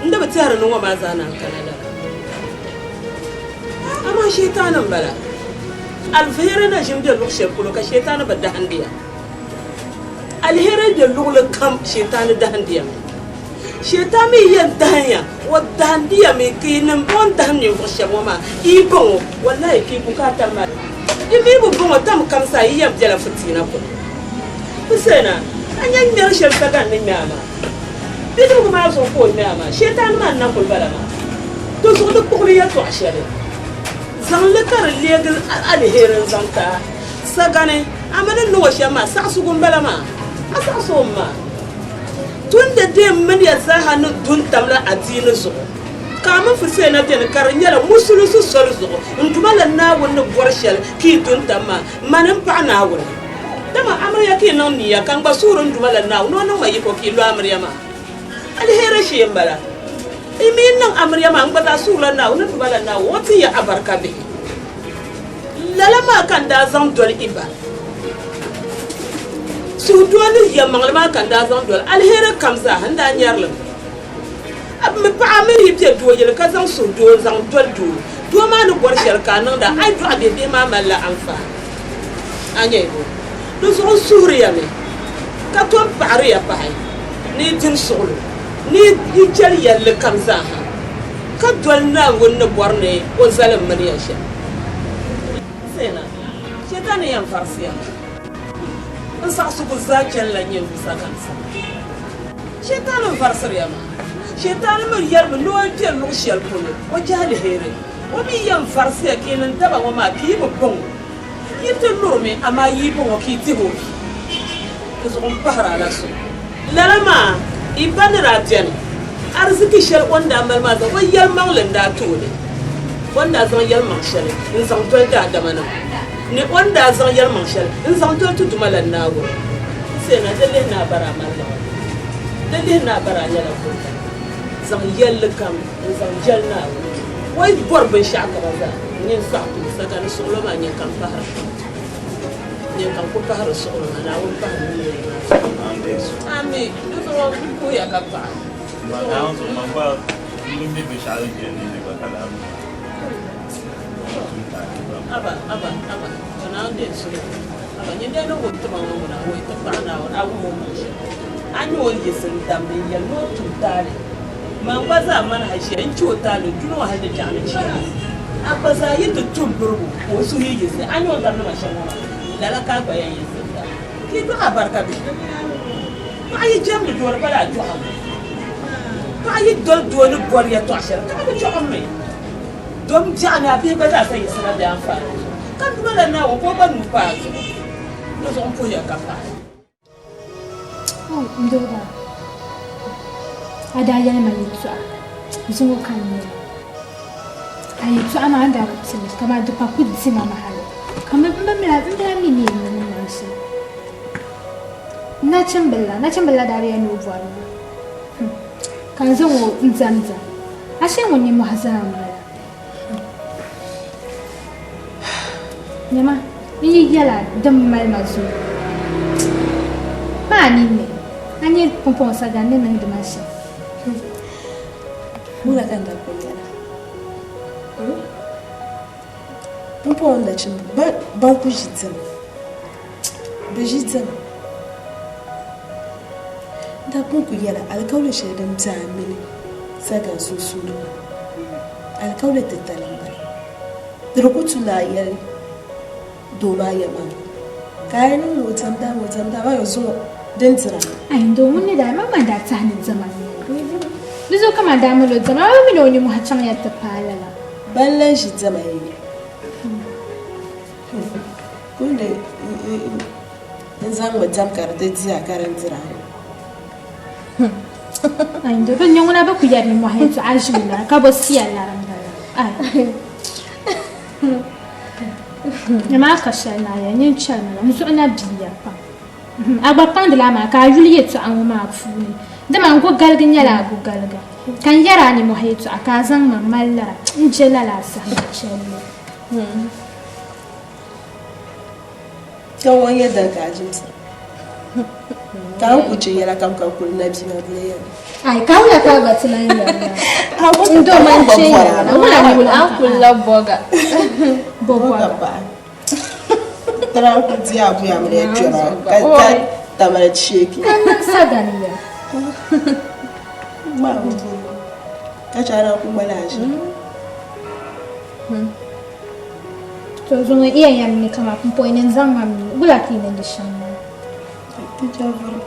n di bi tɛhiri ni ŋɔ maa zaa naan kana lala amaa Shiitaani m-bala aliheri na ʒini be luɣ shɛli polo ka Shiitaani bi dahindi ya. Aliheri be luɣili kam Shiitaani dahindi ya mi. Shiitaan mi yi yɛn dahim ya, o dahindi ya mi ka yi niŋ o ni dahim ninvuɣ shɛba ŋɔ maa, yi bɔŋɔ, wallahi ka yi ku ka a tari maa. Yi mi bi bɔŋɔ tam kam zaa yi yɛn bela fitiina polo. Husseina, a nya ŋmɛri shɛli sagan ni ŋmɛ a maa? Bidibigi maa zuɣu ka o ŋmɛ a maa, Shiitaani maa n-na kuli bala maa. Di zuɣu di kpuɣili yɛtɔɣ shɛli, zaŋ li ka di leegi aliheri n-zaŋ ti a. Sagani, a mi ni niŋ o shɛm maa, saɣisigu m-bala maa. A saɣis o m-maa. Tundi din mini ya zaaha ni du n-tamla adiini zuɣu, ka a mini Fuseyna beni ka di nyɛla musulinsi soli zuɣu, n Duuma la Naawuni ni bɔri shɛli ka yi du n-tam maa, mani m-paɣi Naawuni. Dama amiliya ka yi niŋ nia, ka n gba suhiri n Duuma la Naawuni ni o niŋ ma yiko ka yi lo amiliya maa. Aliheri shee m-bala. Yi mi yi niŋ amiliya maa, n gba zaa suhirila Naawuni ni n Duuma la Naawuni o ti ya abarika bihi. Lala maa ka n daa zaŋ doli Iba. Suhudoo ni yɛlimaŋli maa ka n daa zaŋ doli aliheri kam zaa n daa nyari li mi. A mi paɣa mini yi be doo yili ka zaŋ suhudoo n-zaŋ doli doo, doo maa ni bɔri shɛli ka a niŋda, a yi dɔɣi bɛ bihi maa malila anfaani. A nya bo? Di zuɣu n suhiri ya mi ka tom paɣiri ya pahi ni yi dini suɣilo ni yi chɛli yɛlli kam zaa ha. Ka doli Naawuni ni bɔri ni o zali m mini ya shɛm. Sena, Shetani yɛn varisiya maa. N saɣisigu zaa chanila nyɛ Musa kam sani. Shetani n-varisiri ya maa. Shetani mi yɛlimi ni o yi be luɣ shɛli polo, o je aliheri. O mi yɛn varisiya ka yi niŋ daba ŋɔ maa ka yi bi bɔŋ o. Yi ti lurimi, amaa yi yi bɔŋ o ka yi dihi o vi. Di zuɣu m-pahiri a la suhu. Lala maa, yi ba ni daa beni, ariziki shɛli o ni daa mali maa zaa, o yɛlimaŋli n-daa ti o li. O ni daa zaŋ yɛlimaŋ shɛli n-zaŋ doli daadamanima ni o ni daa zaŋ yɛlimaŋ shɛli n-zaŋ doli ti Duuma la Naawuni. Hussein, a di lihi ni a bara a mali liɣiri. Di lihi ni a bara a nyɛla buŋka. Zaŋ yɛlli kam n-zaŋ jɛli Naawuni. O yi bɔri binshɛɣu ka ba zaa, nyin sɔɣi ti o sagani suɣulo maa nyin ka m-pahiri. Nyin ka n ku pahiri suɣulo maa, Naawuni pahiri mi yɛli maa zuɣu. Ami, di zuɣu n kuhiya ka paɣi. Aba, aba, aba, ka Naawuni deei suɣulo. Aba, nyin dee niŋ o tima ŋɔ ŋuna, o yi ti paɣi Naawuni, a wum o niŋ shɛm. A nya o ni yiɣisi n-damdi n-yɛli ni o tum taali. Man gba zaa mani haʒiya n-chɛ o taali n-duli o hal ni biɛɣu ni chɛ. A gba zaa yi ti tum birigu ka o suhu yi yiɣisi, a nya o ni damdi ma shɛm ŋɔ maa, lala ka a gba yɛn yiɣisi n-dam. Ka yi dɔɣi a barika bihi. Paɣa yi jɛmdi doo di pala a dɔɣibu. Paɣa yi doli doo ni bɔri yɛtɔɣ shɛli, ka a bi dɔɣim mi. Dom biɛɣu ni a bihi gba zaa sa yiɣisila bɛ anfaani zuɣu, ka duuma la Naawuni ka o gba nuu pa a zuɣu. Di zuɣu m puhiya ka paɣi. Oh, n doo ba, a daa yɛli ma yɛtɔɣa zuŋɔ ka n nyɛ li. A yɛtɔɣa maa n daa ku ti li kaman di pa ku di ma hali ka m bi lahi mi ni yɛn niŋ n shɛm. Nachimbila, nachimbila daa bi yɛli ni o bɔri ma. Ka n zaŋ o n-diɛm diɛm. Ashee ŋun ninmɔhi zaa m-bala. Nyama, n yi yɛl a din mali ma zuɣu maa ninni, a nya pumpɔŋɔ sagani ni niŋdi ma shɛm. Wula ka n daa kuli yɛla? Pumpɔŋɔ nachimba ban ku ʒi diɛma, bɛ ʒi diɛma. N daa pun kuli yɛla alikauli shɛli din be a mini Sagan sunsuuni maa, alikauli titali m-bala. Di di ku tu ni a yɛli doo maa yɛlimaŋli, ka a yi niŋ ni o diɛmdi a mi o diɛmdi a maa yo zuŋɔ din dira. Ai n doo ŋun ni daa maŋmaŋ daa tahi ni diɛma n-nyɛ li. Di zuɣu ka man daa mali o diɛma, a bi mi ni o nimmohi chaŋya ti paai lala. Ban lan ʒi diɛma yi. Kundi n zaŋ mi diɛm ka di ti di a ka di dira. Ai n doo bi nyɛ ŋuna bi ku yɛri nimmohi yɛltɔɣa ʒimi lara ka bo siya lara m-bala. Ai. Amaa ka shɛli na ya nyin chɛli ma la, n zuɣu na biiya pam. A gba paŋdila a maa ka a yuli yɛtɔɣa ŋɔ maa puuni. Dama n go galigi nyɛla a go galiga, ka n yɛri a nimɔhi yɛtɔɣa ka a zaŋ ma mali lara. N je lala a saha maa chɛli li. Ka ŋɔ n-nyɛ dali ka a jimsira. Ka a ni ku chɛ yɛla kam ka kuli nabia maa bɛ yɛli. Ai, ka wula ka a gba ti lan yɛri maa? N do man chɛ yɛla la, wula ni wula A kuli la bɔga. Bɔ bɔga. Tana ku di a buya mini ya kpɛra ka ka tamali sheeki. Ka niŋ sagani ya. Ka chɛ a na ku ŋmali a ʒi. To zuŋɔ iya yɛm ni kama pumpɔŋ ni n zaŋ ma mi wula ka yi niŋdi shɛm maa? Ti chɛvuri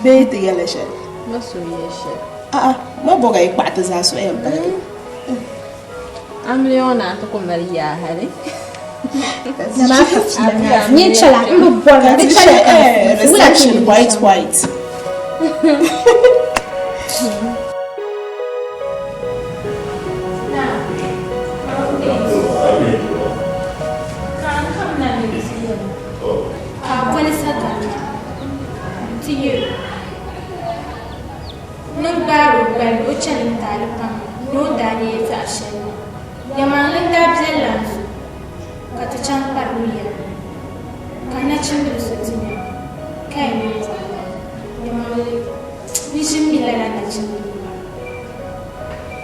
bee ti yɛla shɛli? Ma so yɛ shɛli. A'a ma bɔga yi kpaɣi ti zaa suhu yɛn paligi. Amiliya ŋɔ naan ti ku mali yaa hali. Nyin chɛla n bi bɔri di chɛli wula ka yi niŋdi White shɛm? white. Niŋ gbaari o gbali o chani n taali pam ni o daa nya yɛltɔɣa shɛli maa. Yɛlimaŋli n-daa biɛli la n zuɣu ka ti chaŋ kpari o ya ka nachimbili so ti nya ka yi niŋ bɔri la. Yɛlimaŋli n ʒi m-mi lala nachimbili maa.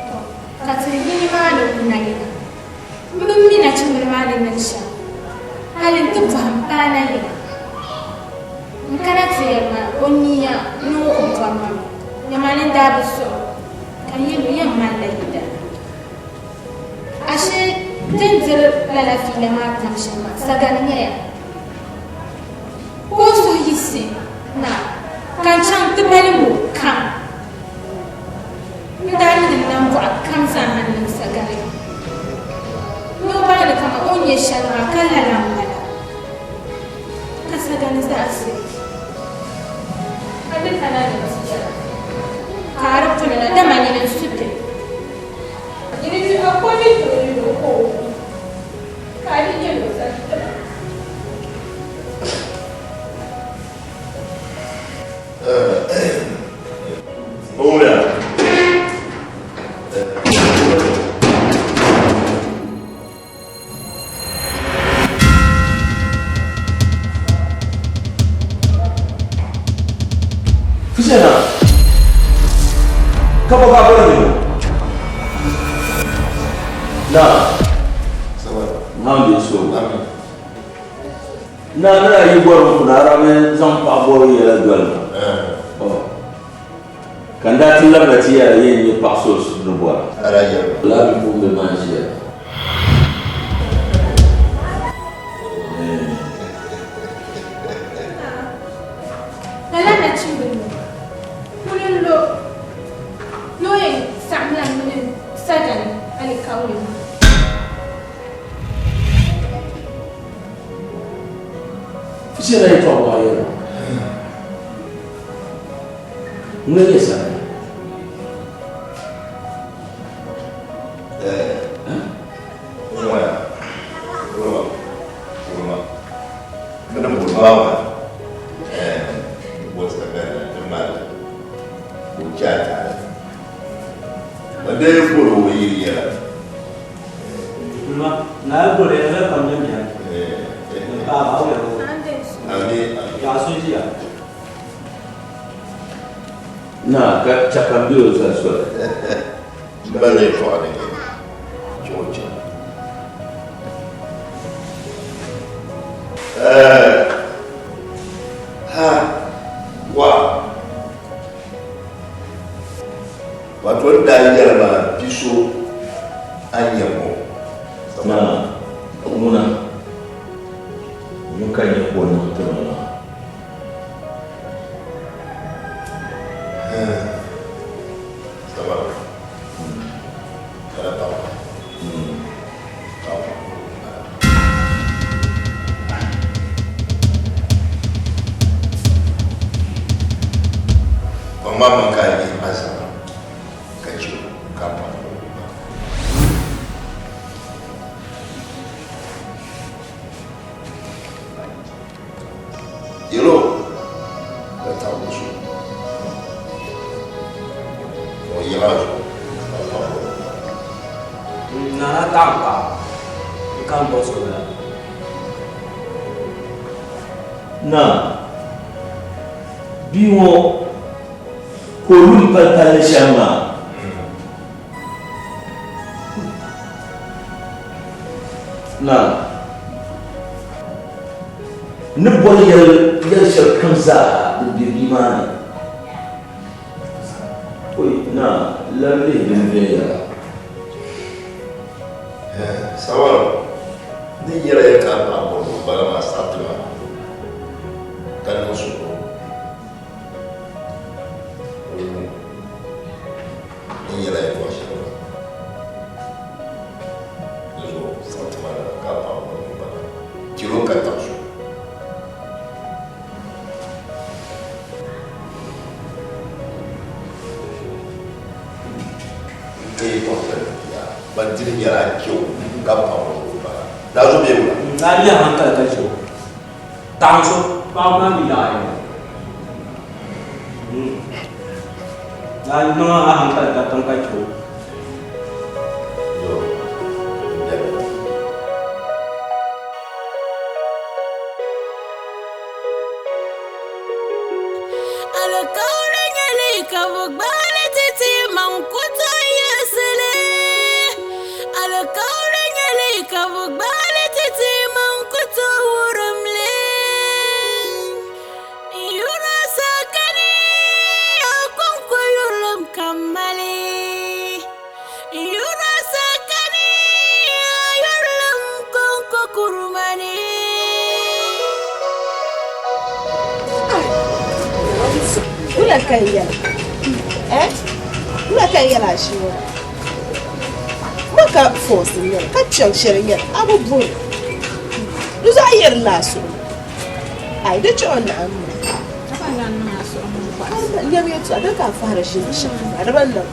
Tɔ! Ka ti yi nimaani kuna yiŋa. M bi mi nachimbili maa ni niŋ shɛm hali nti bɔhim paana yiŋa. N kana ti yɛli ma o nia ni o bɔri ma mi, dama ni daa bi suɣi ka n yɛl o yɛn malila yidana. Ashe ti ni diri lala fiila maa tam shɛm maa, sagani nyɛya ka o suhu yiɣisi na ka n chaŋ ti balim o kam. N daa niŋ n nambɔɣu kam zaaha n-niŋ sagani ni o baŋ ni kaman o ni nyɛ shɛli maa ka lala m-bala. Ka sagani zaɣisi ka di kana ni ti yɛla ka a di polo la, dama nyini n-su ti. Nyini ti a ko ni ti o yuli o ka o ku, ka a di yɛl o zali ti ba. Ka bɔ ka a bɔri ni Naa. Naam so. Naa ni a yi bɔri n kuni a daa bi zaŋ paɣa bɔbu yɛla doli ma. Ka n daa ti labina ti yɛra yɛn nyɛ paɣa so ni bɔra. Lala bipuɣimbila maa n-ʒiya. Lala nachimbila ŋɔ kuli n-lo ni o yɛn saɣimla m mini Sajan alikauli maa. Fitina yɛtɔɣa maa yɛla, ŋuni n-nyɛ Sajan? Naa ka chakam be o zali soli. Mali yɛltɔɣa ni nyɛ chuɣu chɛ. Ha wa wato n daa yɛli maa bi so a nyɛ ŋɔ. Naa ŋuna ŋun ka nyɛ ka o niŋ ti ma maa. Yɛlo ka taɣibu so o yɛla zuɣu ka paɣa o. Nana taɣim paɣa n kam buɣisi o la. Naa, bia ŋɔ ka o lu m-pali palli shɛm maa. Naa, n ni boli yɛl shɛli kam zaa din be bia maa ni. Oi, naa, labi lihi din viɛnyɛla. Saawara, ni yɛla ya ka a paɣa bɔri o bala maa saɣiti ma ka niŋ suhu. N yɛla yɛltɔɣa shɛli maa di zuɣu saɣiti ma lala ka a paɣa bɔri o bala chɛl o ka taɣi so. N ka yɛltɔɣa shɛli ni yaa ban diri nyɛla a chɛ o ka paɣa bɔri o bala daa zo bee wula? N daa lɛhi hankali ka chɛ o taɣi so paɣaba maa mi yaɣiya. A niŋ a hankali ka tiŋ ka chɛ o. Alikauli nyɛli ka bɛ gbaali ti ti maŋ ku tooi yiɣisi li. Alikauli nyɛli ka bɛ gbaali ti ti maŋ ku tooi wurim li. Yura sakani a kɔŋko yurilim ka m mali. Yura sakani a yurilim kɔŋko kurumani. Wula ka n yɛla? Eh? Wula ka n yɛla a shii ŋɔ? Ma ka force n nyɛli ka kpiɔŋ shɛli n nyɛli a bi bori. Di zuɣu a yɛrila a suhu. Ai di chuɣu naɣim mi. Nyam yɛltɔɣa din ka a fahiri ʒini shɛm maa di bi niŋ.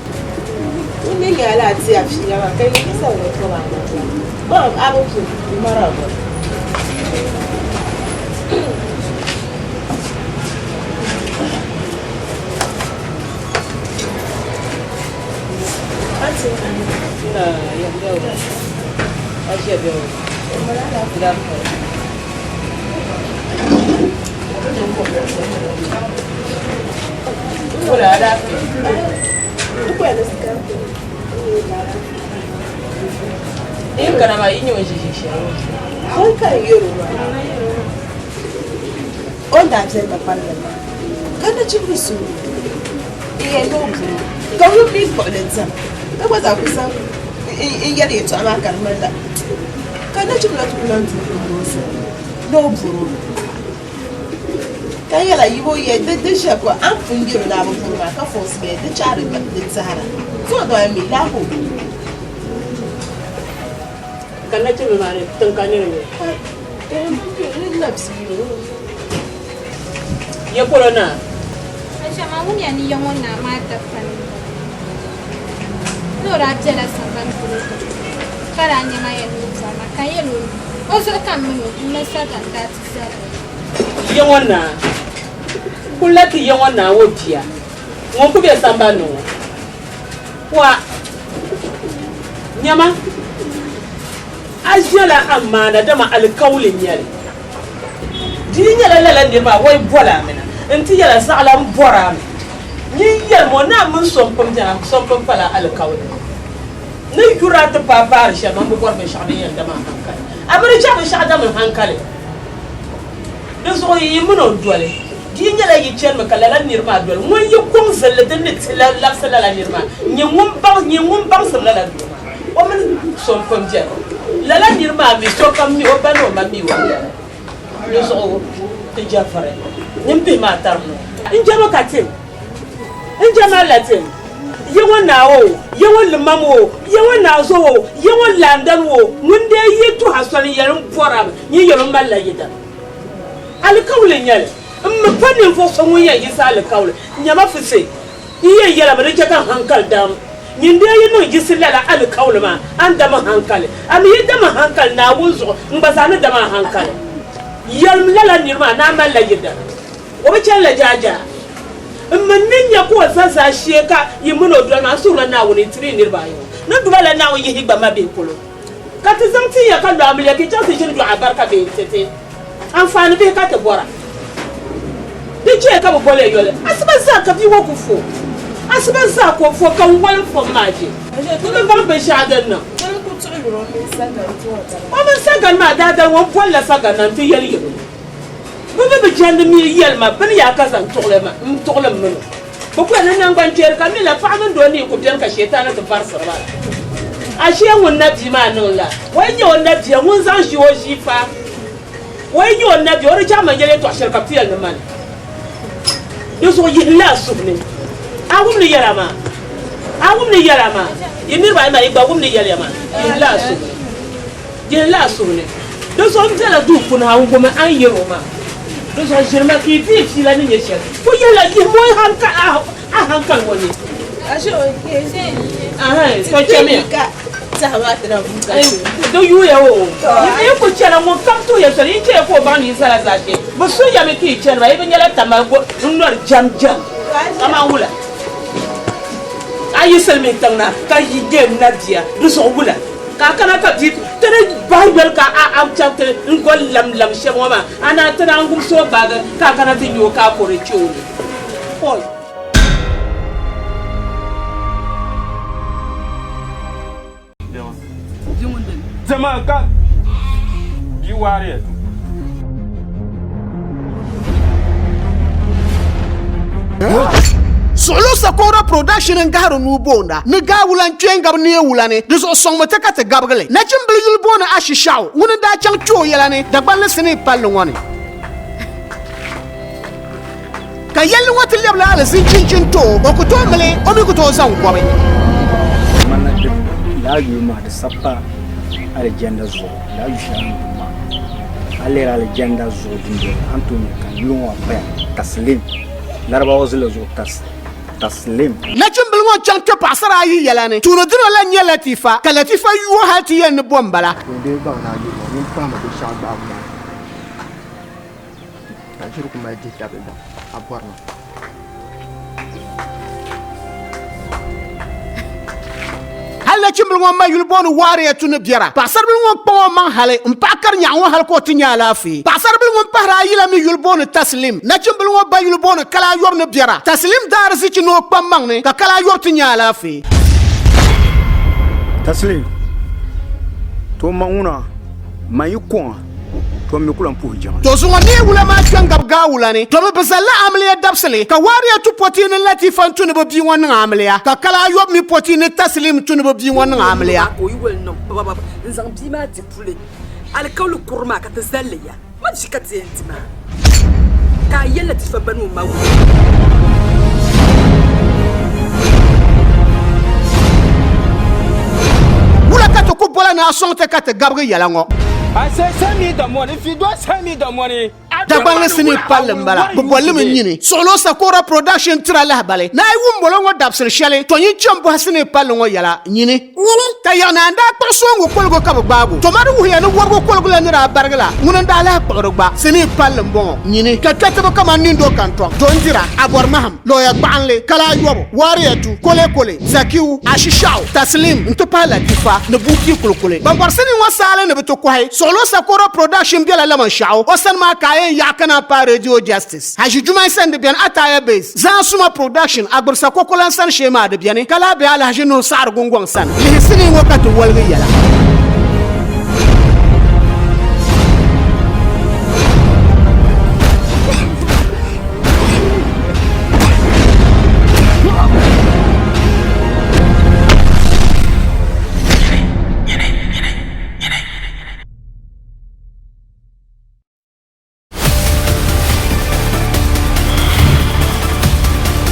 Ŋun ni nyɛ a la a ti a fiila maa ka nyɛ sa ni tɔba a maa a bi pun mara bɔli. Yi kana maa yi nyɛ o ʒi ʒi shɛli ŋɔ. Soli ka n yɛl o maa. O ni daa viɛli ma kparili maa, ka nachimba suhu n yɛn ni o buri o, ka ŋun mi kpuɣili diɛm, ka gba zaa ku zaŋ n yɛli yɛtɔɣa maa ka di ŋmanila ka nachimba ti ku lan du n-kuhiri o zuɣu ni o buri o. Ka yɛla yi bo yɛ di di ʒe ko a ni pun yɛl o ni a bi buri maa ka fɔɔsi bɛ di chaari di tɛhira. So dɔya mi laa ka o buri o. Ka nachimba maa ni tiŋ ka niri nyɛ. Ya polo naa. Aisha, maa wumya ni ya ŋɔ naa maa dapani m-bɔŋɔ. Ni o daa bela sambani polo tɔbu ka daa nya ma yɛli ni o bɔri ma, ka n yɛl o ni o zuɣu ka m min o m mini Sagan daa ti zali o. Ya ŋɔ naa, kulla ti ya ŋɔ naa ŋɔ bia ŋun ku be sambani ni ŋɔ. Wa, nyama, a ʒiɛla amaana, dama alikauli n-nyɛ li. Di yi nyɛla lala niriba maa wai boli a mi na nti yɛl a zaɣila m bɔri a mi. Nyin yɛlim o ni a mini so m-pun beni, a so m-pun pala alikauli ni yuri a ti paai paari shɛli, man bi bɔri binshɛɣu din yɛn dam a haŋkali. A mi di chɛ binshɛɣu dam n haŋkali. Di zuɣu yi yi min o doli, di yi nyɛla yi chanimi ka lala nir maa doli, ŋun yi kɔŋ zilinli din ni ti labisi lala nir maa, nyin ŋun baŋsim lala doo maa, o mini so m-pun beni. Lala nir maa mi sokam mi o ba ni o ma mi o bia. Di zuɣu ti je vuri nyin bihi maa tarim ŋɔ. N jɛma ka tim, n jɛma la tim, ya ŋɔ naa o, ya ŋɔ limam o, ya ŋɔ naa zo o, ya ŋɔ laandan o, ŋun dee yi tuhi a soli n-yɛli m bɔri a mi, nyin yɛl o malila yidana. Alikauli n-nyɛ li. M mi pa ninvuɣ so ŋun yɛn yiɣisi alikauli. Nyama Fuse, n yɛn yɛlimi di chɛ ka n haŋkali dam. Nyin dee yi niŋ yiɣisi lala alikauli maa, a ni dam n haŋkali. A mi yi dam n haŋkali Naawuni zuɣu, n gba zaa ni dam a haŋkali. Yɛlim lala nir maa ni a malila yidana. O bi chanila jaajaa. M mi ni nya ka o za zaashee ka yi min o doli maa, n suhirila Naawuni n-tiri yi niriba ayi ŋɔ. Ni duba la Naawuni yihi yi gba mabihi polo, ka ti zaŋ ti ya ka lo amiliya ka yi chaŋ ti ʒini dɔɣi abarika bihi nti ti anfaani bihi ka ti bɔra. Di chɛya ka bɛ boli ya yoli. Asiba zaa ka bia ŋɔ ku fo. Asiba zaa ka o fo ka n wali fom maa je. N bi baŋ binshɛɣu din niŋ. O mini sagani maa daadali ŋɔ m bolila sagani na nti yɛli yɛlo. Bɛ mi bi jɛndi mi yɛli ma bɛ ni yaa ka zaŋ tuɣili ma n-tuɣili m mini o. Bɛ kula ni naŋgban kpeeri ka mi la paɣa mini doo ni yi ku beni ka Shetana ti varisiri ba la. Ashee ŋun na bia maa niŋ la, o yi nya o na bia ŋun zaŋ ʒi o ʒii fa. O yi nya o na bia o di chaŋ ma yɛli yɛtɔɣ shɛli ka bɛ ti yɛli ni mani. Di zuɣu yihim li a suhu ni. A wum ni yɛla maa? A wum ni yɛla maa? Yi niriba ayi maa yi gba wum ni yɛliya maa? Yihim li a suhu ni. Yihim li a suhu ni. Di zuɣu m bela duu puuni ha n-wum a ni yɛr o maa. Di zuɣu ʒiri ma ka yi deei fiila ni nyɛ shɛli. Ku yihila yihim o a haŋkali ŋɔ ni. To chamiya. Di yuuya o. Yi ku chana ŋunkam tuhi ya soli, yi chaya ka o baŋ ni yi zala zaashee. Bɛ su ya mi ka yi chani maa, yi bi nyɛla tamaligu n-nɔri jamjam kaman wula. A yi silimiin tiŋ na ka yi nyɛ nabia, di zuɣu wula? Ka a kana ka bia ti di bahi yoli ka a a chaŋ ti n goli lam lam shɛba ŋɔ maa, a naan ti naan gumsi o gbaagi ka a kana ti nya o ka a kɔre kpe o ni. Oi! Diɛma ka bia waari ya. Suɣulo Sakora Production n gahiri nuu boonda ni gaa wula n-kpe n-gabi neei wula ni, di zuɣu sɔŋmi ti ka ti gabigi li. Nachimbila yuli booni Ashishaɣu ŋuni n-daa chaŋ kpe o yɛla ni Dagbanli sinii palli ŋɔ ni. Ka yɛlli ŋɔ ti lɛbila alizin chinchin ti o, o ku tooi mili, o mi ku tooi zaŋ gɔbi. Mana di laa yuli maa di sabi pa alijanda zuɣu laa yu shɛli a ni boli maa a lihiri alijanda zuɣu dundoli a ni tooi nya ka yuli ŋɔ paya Taslim Larabawa zilli zuɣu Taslim. Nachimbili ŋɔ chaŋ kpe paɣasara ayi yɛla ni. Tuuni dino la n-nyɛ Latifa, ka Latifa yuo hali ti yɛli ni bo m-bala. Ŋun dee baŋ ni a yuli ŋɔ, ŋun pahimi binshɛɣu gbahibu maa ni. Ka ʒiri ku mali dihitabili daŋ a bɔri ma. Hali nachimbili ŋɔ ma yuli booni Waariya tu ni biɛra. Paɣasaribili ŋɔ kpaŋ o maŋ hali m-paɣi kari nyaɣa ŋɔ hali ka o ti nya alaafee. Paɣasaribili ŋɔ. ŋun pahiri ayi la mi yuli booni Taslim. Nachimbili ŋɔ ba yuli booni Kalaayɔbu ni biɛra. Taslim daa arizichi ni o kpam maŋ ni ka Kalaayɔbu ti nya alaafee. Taslim, To ma ŋuna, man yi kɔŋ a, to mi ku lan puhi jiŋli. To zuŋɔ neei wula maa kpe n-gabi gaa wula ni. To mi bi zalila amiliya dabisili, ka Waria tu pɔti ni Latifa n-tu ni bɛ bia ŋɔ niŋ amiliya, ka Kalaayɔbu mi pɔti ni Taslim n-tu ni bɛ bia ŋɔ niŋ amiliya. Ka o yi woli niŋ babababa n-zaŋ bia maa di puli. Alikauli kuri maa ka ti zali li ya. Man ʒi ka ti yɛn di maa, ka a yɛli Latifa ba ni o ma wuli. Wula ka ti ku bola ni a sɔŋ ti ka ti gabigi yɛla ŋɔ? I say send me the money. If you don't send me the money, Dagbaŋli sinii palli m-bala, bɛ boli li mi Nyini. Suɣilo Sakora Production tira lahibali ni a yi wum bolo ŋɔ dabisili shɛli, tɔ nyin cham bɔhi sinii palli ŋɔ yɛla, Nyini. Ka Yaɣinaa n-daa kpuɣi sooŋgu koligu ka bɛ gbaag o. Tɔ ma di wuhiya ni wɔbigu koligu la ni daa barigi la, ŋuni n-daa lahi kpuɣi di gba. Sinii palli m-bɔŋɔ, Nyini. Ka kpɛtiba kamani Nindo Kantɔŋ, Dondira, Abɔrimahim, Lɔya Gbaɣinli, Kalaayɔbu, Waariyatu, Kolekole, Zakiu, Ashishɛɣu, Taslim n-ti pahi Latifa ni Buupii Kulikuli. Ban bɔri sinii ŋɔ saali ni bɛ ti kɔhi, Suɣilo Sakoro Production bela Lamanshɛɣu, o sani maa ka a yɛn yaɣi ka naan paai Radio Justice. Haji Jumai sani di beni Ataya Base, Zaan Suma Production, Agbirisa Kokolan sani shee maa di beni, ka lahi be Alhaji Nuhu Saɣiri Gungɔŋ sani. Lihi sinii ŋɔ ka ti woligi yɛla.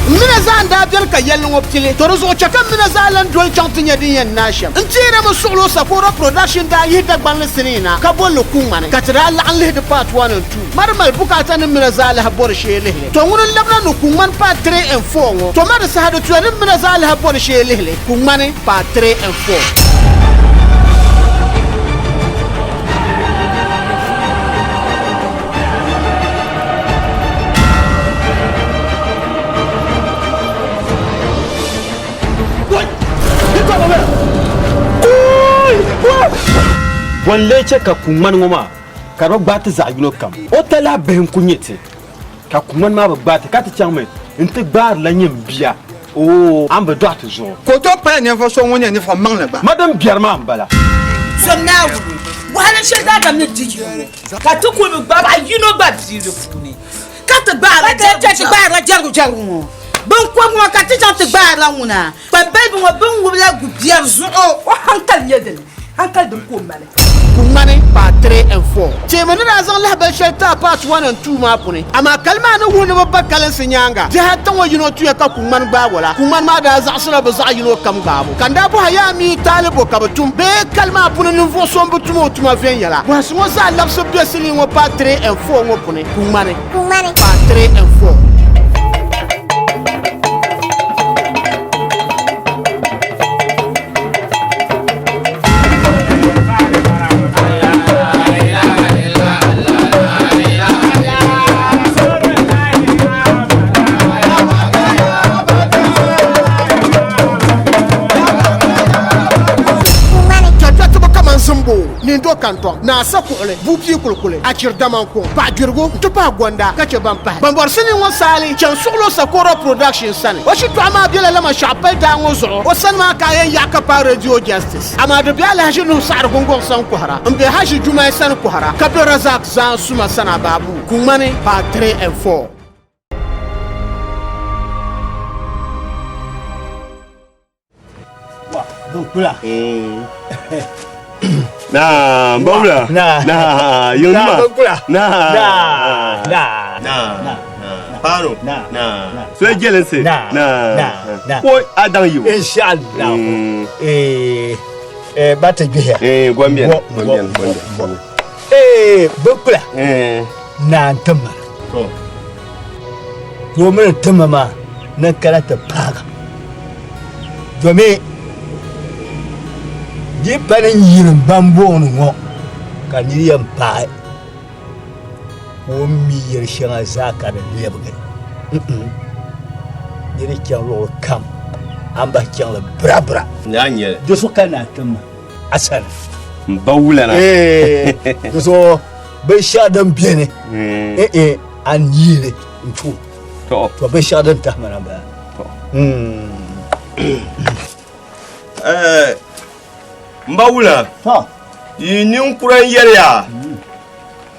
M mina zaa n-daa beni ka yɛlli ŋɔ pili, to di zuɣu chɛ ka m mina zaa lan doli chaŋ ti nya din yɛn naai shɛm. N teeri mi suɣili o Sakora Production daa yihi Dagbanli sinii na ka boli li Kuŋmani, ka ti daa laɣim lihi di part 1 and 2. Ma di mali bukaata ni mina zaa lahi bori shee lihili. To ŋuni n-labina ni Kuŋmani part 3 and 4 ŋɔ, to ma di saha di tuya ni mina zaa lahi bori shee lihili Kuŋmani part 3 and 4. Bɔ n-lee chɛ ka kuŋmani ŋɔ maa ka di bi gbaai ti zaɣ yino kam? O talahi bihi n-kul nyɛ ti, ka kuŋmani maa bi gbaai ti, ka ti chaŋmi nti gbaarila nyini bia. Oo, a ni bi dɔɣi ti zuɣu. Ka o tooi pala ninvuɣ so ŋun nyɛ ninvuɣ maŋli gba. Ma din biɛri maa m-bala. Zom Naawuni, wahala shɛli daadam ni di yi ŋɔ, ka ti kul bi gbaai paɣ yino gba bia di puuni, ka ti gbaarila jɛrigu jɛrigu ŋɔ. Biŋkɔbigu ŋɔ ka ti chaŋ ti gbaarila ŋuna, kpambaliba ŋɔ bɛ ni ŋubila gu biɛri zuɣu. O haŋkali nyɛ dini? Haŋkali din ka o mali. Kuŋmani part 3 and 4. Teemi ni daa zaŋ lahabali shɛli ti a part 1 and 2 maa puuni, amaa kali maa ni wuhi ni bɛ ba kalinsi nyaaŋa bihi ata ŋɔ yino tuya ka Kuŋmani gbaag o la. Kuŋmani maa daa zaɣisila bɛ zaɣ yino kam gbaabu. Ka n daa bɔhi yaa mi taali bo ka bɛ tum bee kali maa puuni ninvuɣ so m-bi tum o tuma viɛnyɛla. Bɔhisi ŋɔ zaa labisi be sinii ŋɔ part 3 and 4 ŋɔ puuni. Kuŋmani part 3 and 4. Kpɛkpɛtiba kaman Zimbo, Nindo Kantɔŋ, Naa Sakuɣili, Buupii Kulikuli, Achiri Damankuŋ, Paɣajurigu nti pahi Gonda ka che ban pahi. Ban bɔri sinii ŋɔ saali chaŋ Suɣulo Sakora Production sani. O shitɔɣu maa bela Lamashɛɣu pali daa ŋɔ zuɣu. O sani maa ka a yɛn yaɣi ka paai Radio Justice. Amaa di be Alhaji Nuhu Saɣiri Gungɔŋ sani kɔhira, m-be Haji Jumai sani kɔhira, ka be Razak Zaan Suma sani Ababu, Kuŋmani, Part 3 and 4. Kula. Na, Bawla. Na. Na, Yonuma. Kula. Na. Na. Na. Na. Na. Paro. Na. Na. So jelense. Na. Na. Na. Ko adan yiwo. Inshallah. Eh, eh, bata gbihiya. Eh, Gombian. Gombian. Gombian. Eh, Bukula. Eh. Na ntima. To. Domin tima maa ni kana ti paaga. Domin di pa ni yiri bambooni ŋɔ ka niri yɛn paai ka o mi yɛli shɛŋa zaa ka di lɛbigi. Niri chaŋ luɣili kam a ni bahi chaŋli birabira. Di so ka naa tim a sani. N ba wulana. Di zuɣu Binshɛɣu din beni eh eh a ni yiili n tu. To binshɛɣu din tahi ma na m-bala. Eh, m ba wula yi ninkura n-yɛliya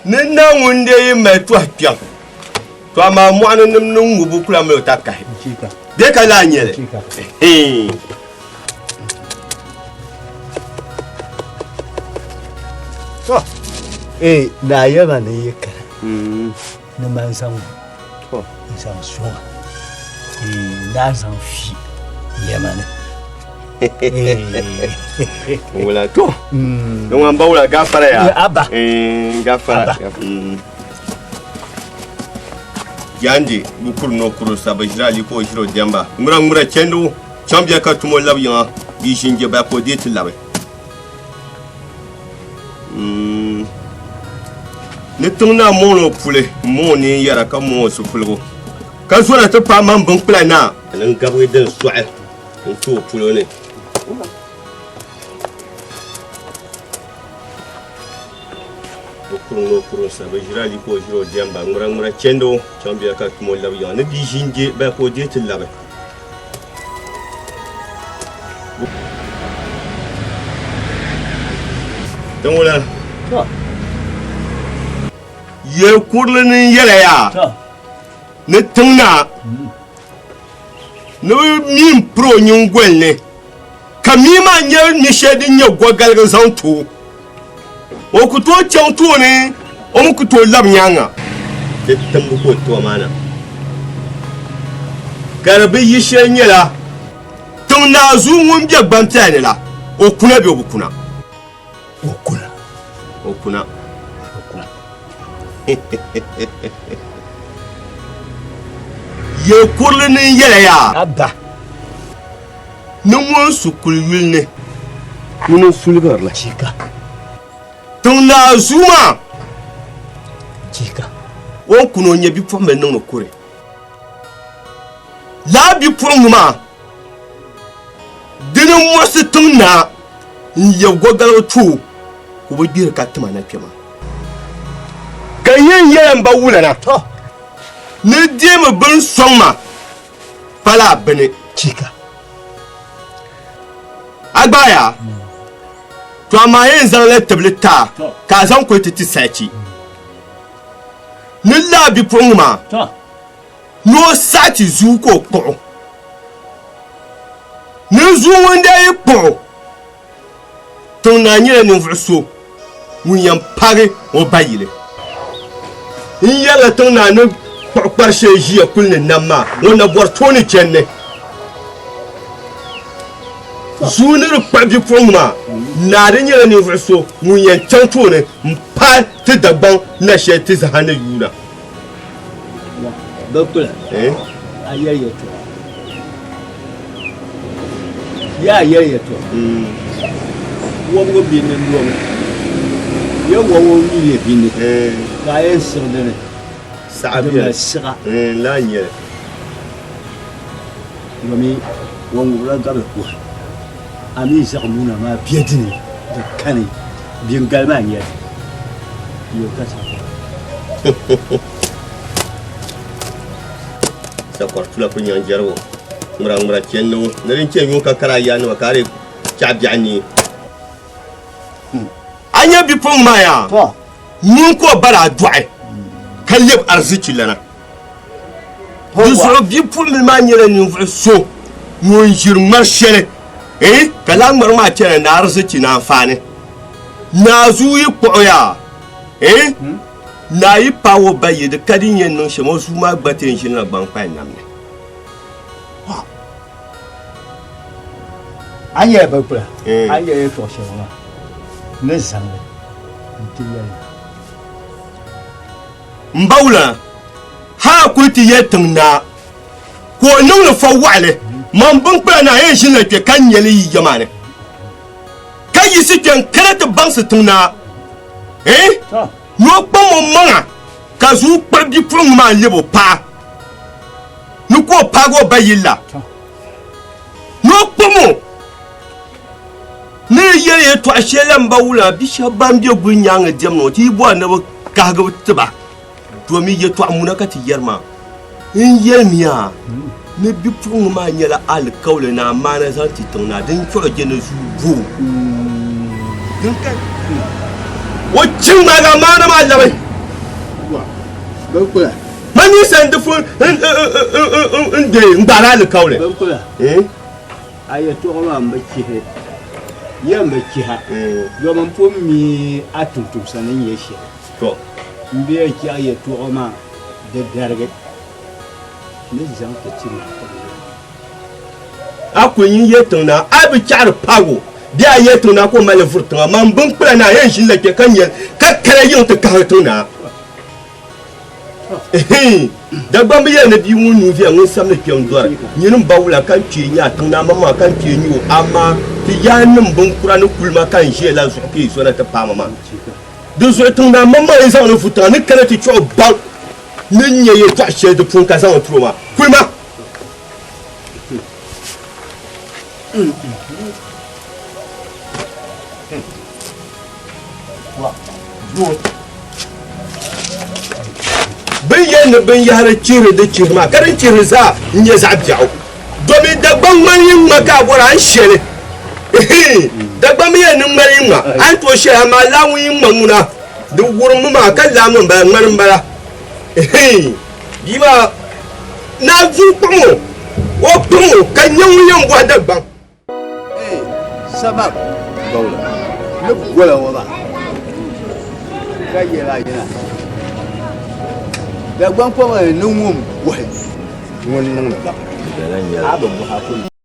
ni na ŋun dee yi mali tɔhi kpiɔŋ to amaa mɔɣuni nim ni ŋubu kula mali o takahi bee ka lahi nyɛli To eh naa yɛli ni yi kana ni man zaŋ n zaŋ sɔŋ naa zaŋ fi yɛma ni wula to don an ba wula gafara ya abba gafara yandi bukuru no kuru sabu jira ali ko jiro demba ngura ngura chendu chambia ka tumo lab yiŋa bi ʒin je ba ko de ti labi Ni tiŋ naa moon o puli m-moon ni n-yɛra ka moon o supuligu, ka zɔna ti paai man biŋkpila naa. Ni n-gabigi din sɔɣi n-ti o polo ni. Bɛ kurim ni o kurim sa, bɛ ʒiri ali ka o ʒiri o diɛmba, ŋmira ŋmira chɛndi o chaŋ bia ka tum o labi yiŋa ni bia ʒi n-je bala ka o deei ti labi. Din wula yɛl kurili ni n yɛla yaa ni tiŋ naa ni bi mi n piri o nyingoli ni ka mii maa nyɛ mi shɛli din nyɛ gɔgaligi zaŋ ti o o ku tooi chaŋ tooni o mi ku tooi labi nyaanga di timbu ka o tiba maa na ka di bi yi shɛli nyɛla tiŋ naa zuu ŋun be gbampiɛla ni la o kuna bee o bi kuna o kuna o kuna yɛl kurili ni n yɛla yaa abba ni ŋun su kuli yuli ni ŋuni n suligiri li chika tiŋ naa zuu maa chika o ni kuni o nyɛ bipuɣimbila niŋdi kuri lala bipuɣiŋga maa dini muɣisi tiŋ naa n-lɛbi gɔgaligu ti o ka o bi gbihiri ka tima na kpɛma ka yɛn yɛla m ba wulana ni deemi bini sɔŋ ma pala a bini. Chika. A gbaaya? To amaa yɛn zaŋla tibili ti a ka a zaŋ kuli ti ti sachi. Ni lala bipuɣiŋga maa ni o saɣi ti zuu ka o kpuɣi o. Ni zuu ŋun daa yi kpuɣi o, tiŋ naa nyɛla ninvuɣ so ŋun yɛn paagi o ba yili. N yɛrila tiŋ naa ni kpuɣi kpari shɛli ʒiya kuli ni nam maa, ŋun na bɔri tooni chani ni zuu ni di kpuɣi bipuɣiŋga maa, naa di nyɛla ninvuɣ so ŋun yɛn chaŋ tooni m-paai ti Dagbaŋ na shɛli ti zaha ni yuuna. Bɛ kpula a yɛli yɛltɔɣa. Yaa yɛli yɛltɔɣa. Wɔbigu bɛ ni lomi. Ya wɔbigu mi yɛ bini ka a yɛn siɣi dini. Saɣa Di mali siɣa. Laa n-nyɛli. Domi wɔŋubila gabili kuhi. A mi zaɣ muna maa bɛ dini di kani biŋgali maa nyɛli. Yo ka sakɔri. Sakɔri tula ku nyaŋ jɛrigu ŋmira ŋmira chɛndi ŋɔ ni din chɛ yuŋ ka kara yaa nima ka a di chaɣ biɛɣu nii. A nya bipuɣiŋ maa yaa ŋun ka o ba daa dɔɣi ka lɛbi arizichi lana. Di zuɣu bipuɣimbila maa nyɛla ninvuɣ so ŋun ʒiri ŋmari shɛli eh, ka lala ŋmari maa chana ni arizichi ni anfaani. Naa zuu yi kpuɣi ya eh, naa yi paai o ba yi di ka di yɛn niŋ shɛm o zuu maa gba ti yɛn ʒinila gbaŋkpahi nam ni. A ni yɛli bɛ kpula, a ni yɛli yɛltɔɣ shɛli maa, n ni zaŋ li n-ti yɛli. M ba wula hal a kuli ti yɛli tiŋ naa ka o niŋ li fa waɣili, man biŋkpila naa yɛn ʒinila kpe ka nya li yi ya maa ni, ka yiɣisi kpe n-kana ti baŋsi tiŋ naa eh ni o kpaŋ o maŋa ka zuɣu kpuɣi bipuɣiŋga maa n-lɛb o paɣa ni ka o paagi o ba yili la ni o kpam o ni di yɛli yɛltɔɣa shɛli la m ba wula bi shɛba ban be guli nyaaŋa diɛmdi ŋɔ ti yi bɔri ni bɛ. kahigibu ti ba domi yɛtɔɣa muna ka ti yɛri maa. N yɛlimiya ni bipuɣiŋga maa nyɛla alikauli ni amaana zaŋ ti tiŋ naa din chuɣu je ni zuu bo. Din ka o chi ŋmaagi amaana maa labi. Man ninsal n-di fu n-deei n-gbaari alikauli. A yɛtɔɣa maa m-bi chihi, yɛm bi chiha, dama m pun mi a tumtumsa ni nyɛ shɛli. M bi yɛn chɛ a yɛtɔɣa maa di darigi ni zaŋ ti ti ma kom zuɣu. A kul nyin ye tiŋ na, a bi chaɣiri paag o bee a ye tiŋ na ka o mali vuri tiŋa. Man binkpula ni a yɛn ʒinila kpe ka nyɛ ka kana yiŋ ti kahigi tiŋ na. Dagbamba yɛli ni bia ŋun nuu viɛla ŋun samdi kpɛm dɔri nyini m-ba wula ka n kpee nya tiŋ naa maŋmaŋa ka n kpee nya o, amaa ti yaannim binkura ni kuli ma ka n ʒiya la zuɣu ka yi zona ti paai ma maa. Di zuɣu tiŋ naa maŋmaŋa yi zaŋ li vu tiŋa ni kana ti chuɣu baŋ ni nya yɛtɔɣ shɛli di puuni ka zaŋ li tiri o maa, kuli ma. Bɛ ni yɛli ni binyɛhiri chihiri di chihiri maa, ka din chihiri zaa n-nyɛ zaɣ biɛɣu. Domin Dagbaŋ ŋmani yi ŋma ka a bɔri a ni shɛli. Dagbaŋ mi yɛli ni ŋmani yi ŋma, a ni tooi shɛli, amaa laa ŋun yi ŋma ŋuna, di wurimmi maa ka laa mi m-bala, ŋmani m-bala. Bia maa naa vuri kpuɣim o, o kpuɣim o ka nya ŋun yɛn bɔhi Dagbaŋ. Sabab ni gola ŋɔ maa ka yɛla yina Dagbaŋ kpɔŋ ni ŋun bɔhi ŋun niŋdi ba a bi bɔhi a ku.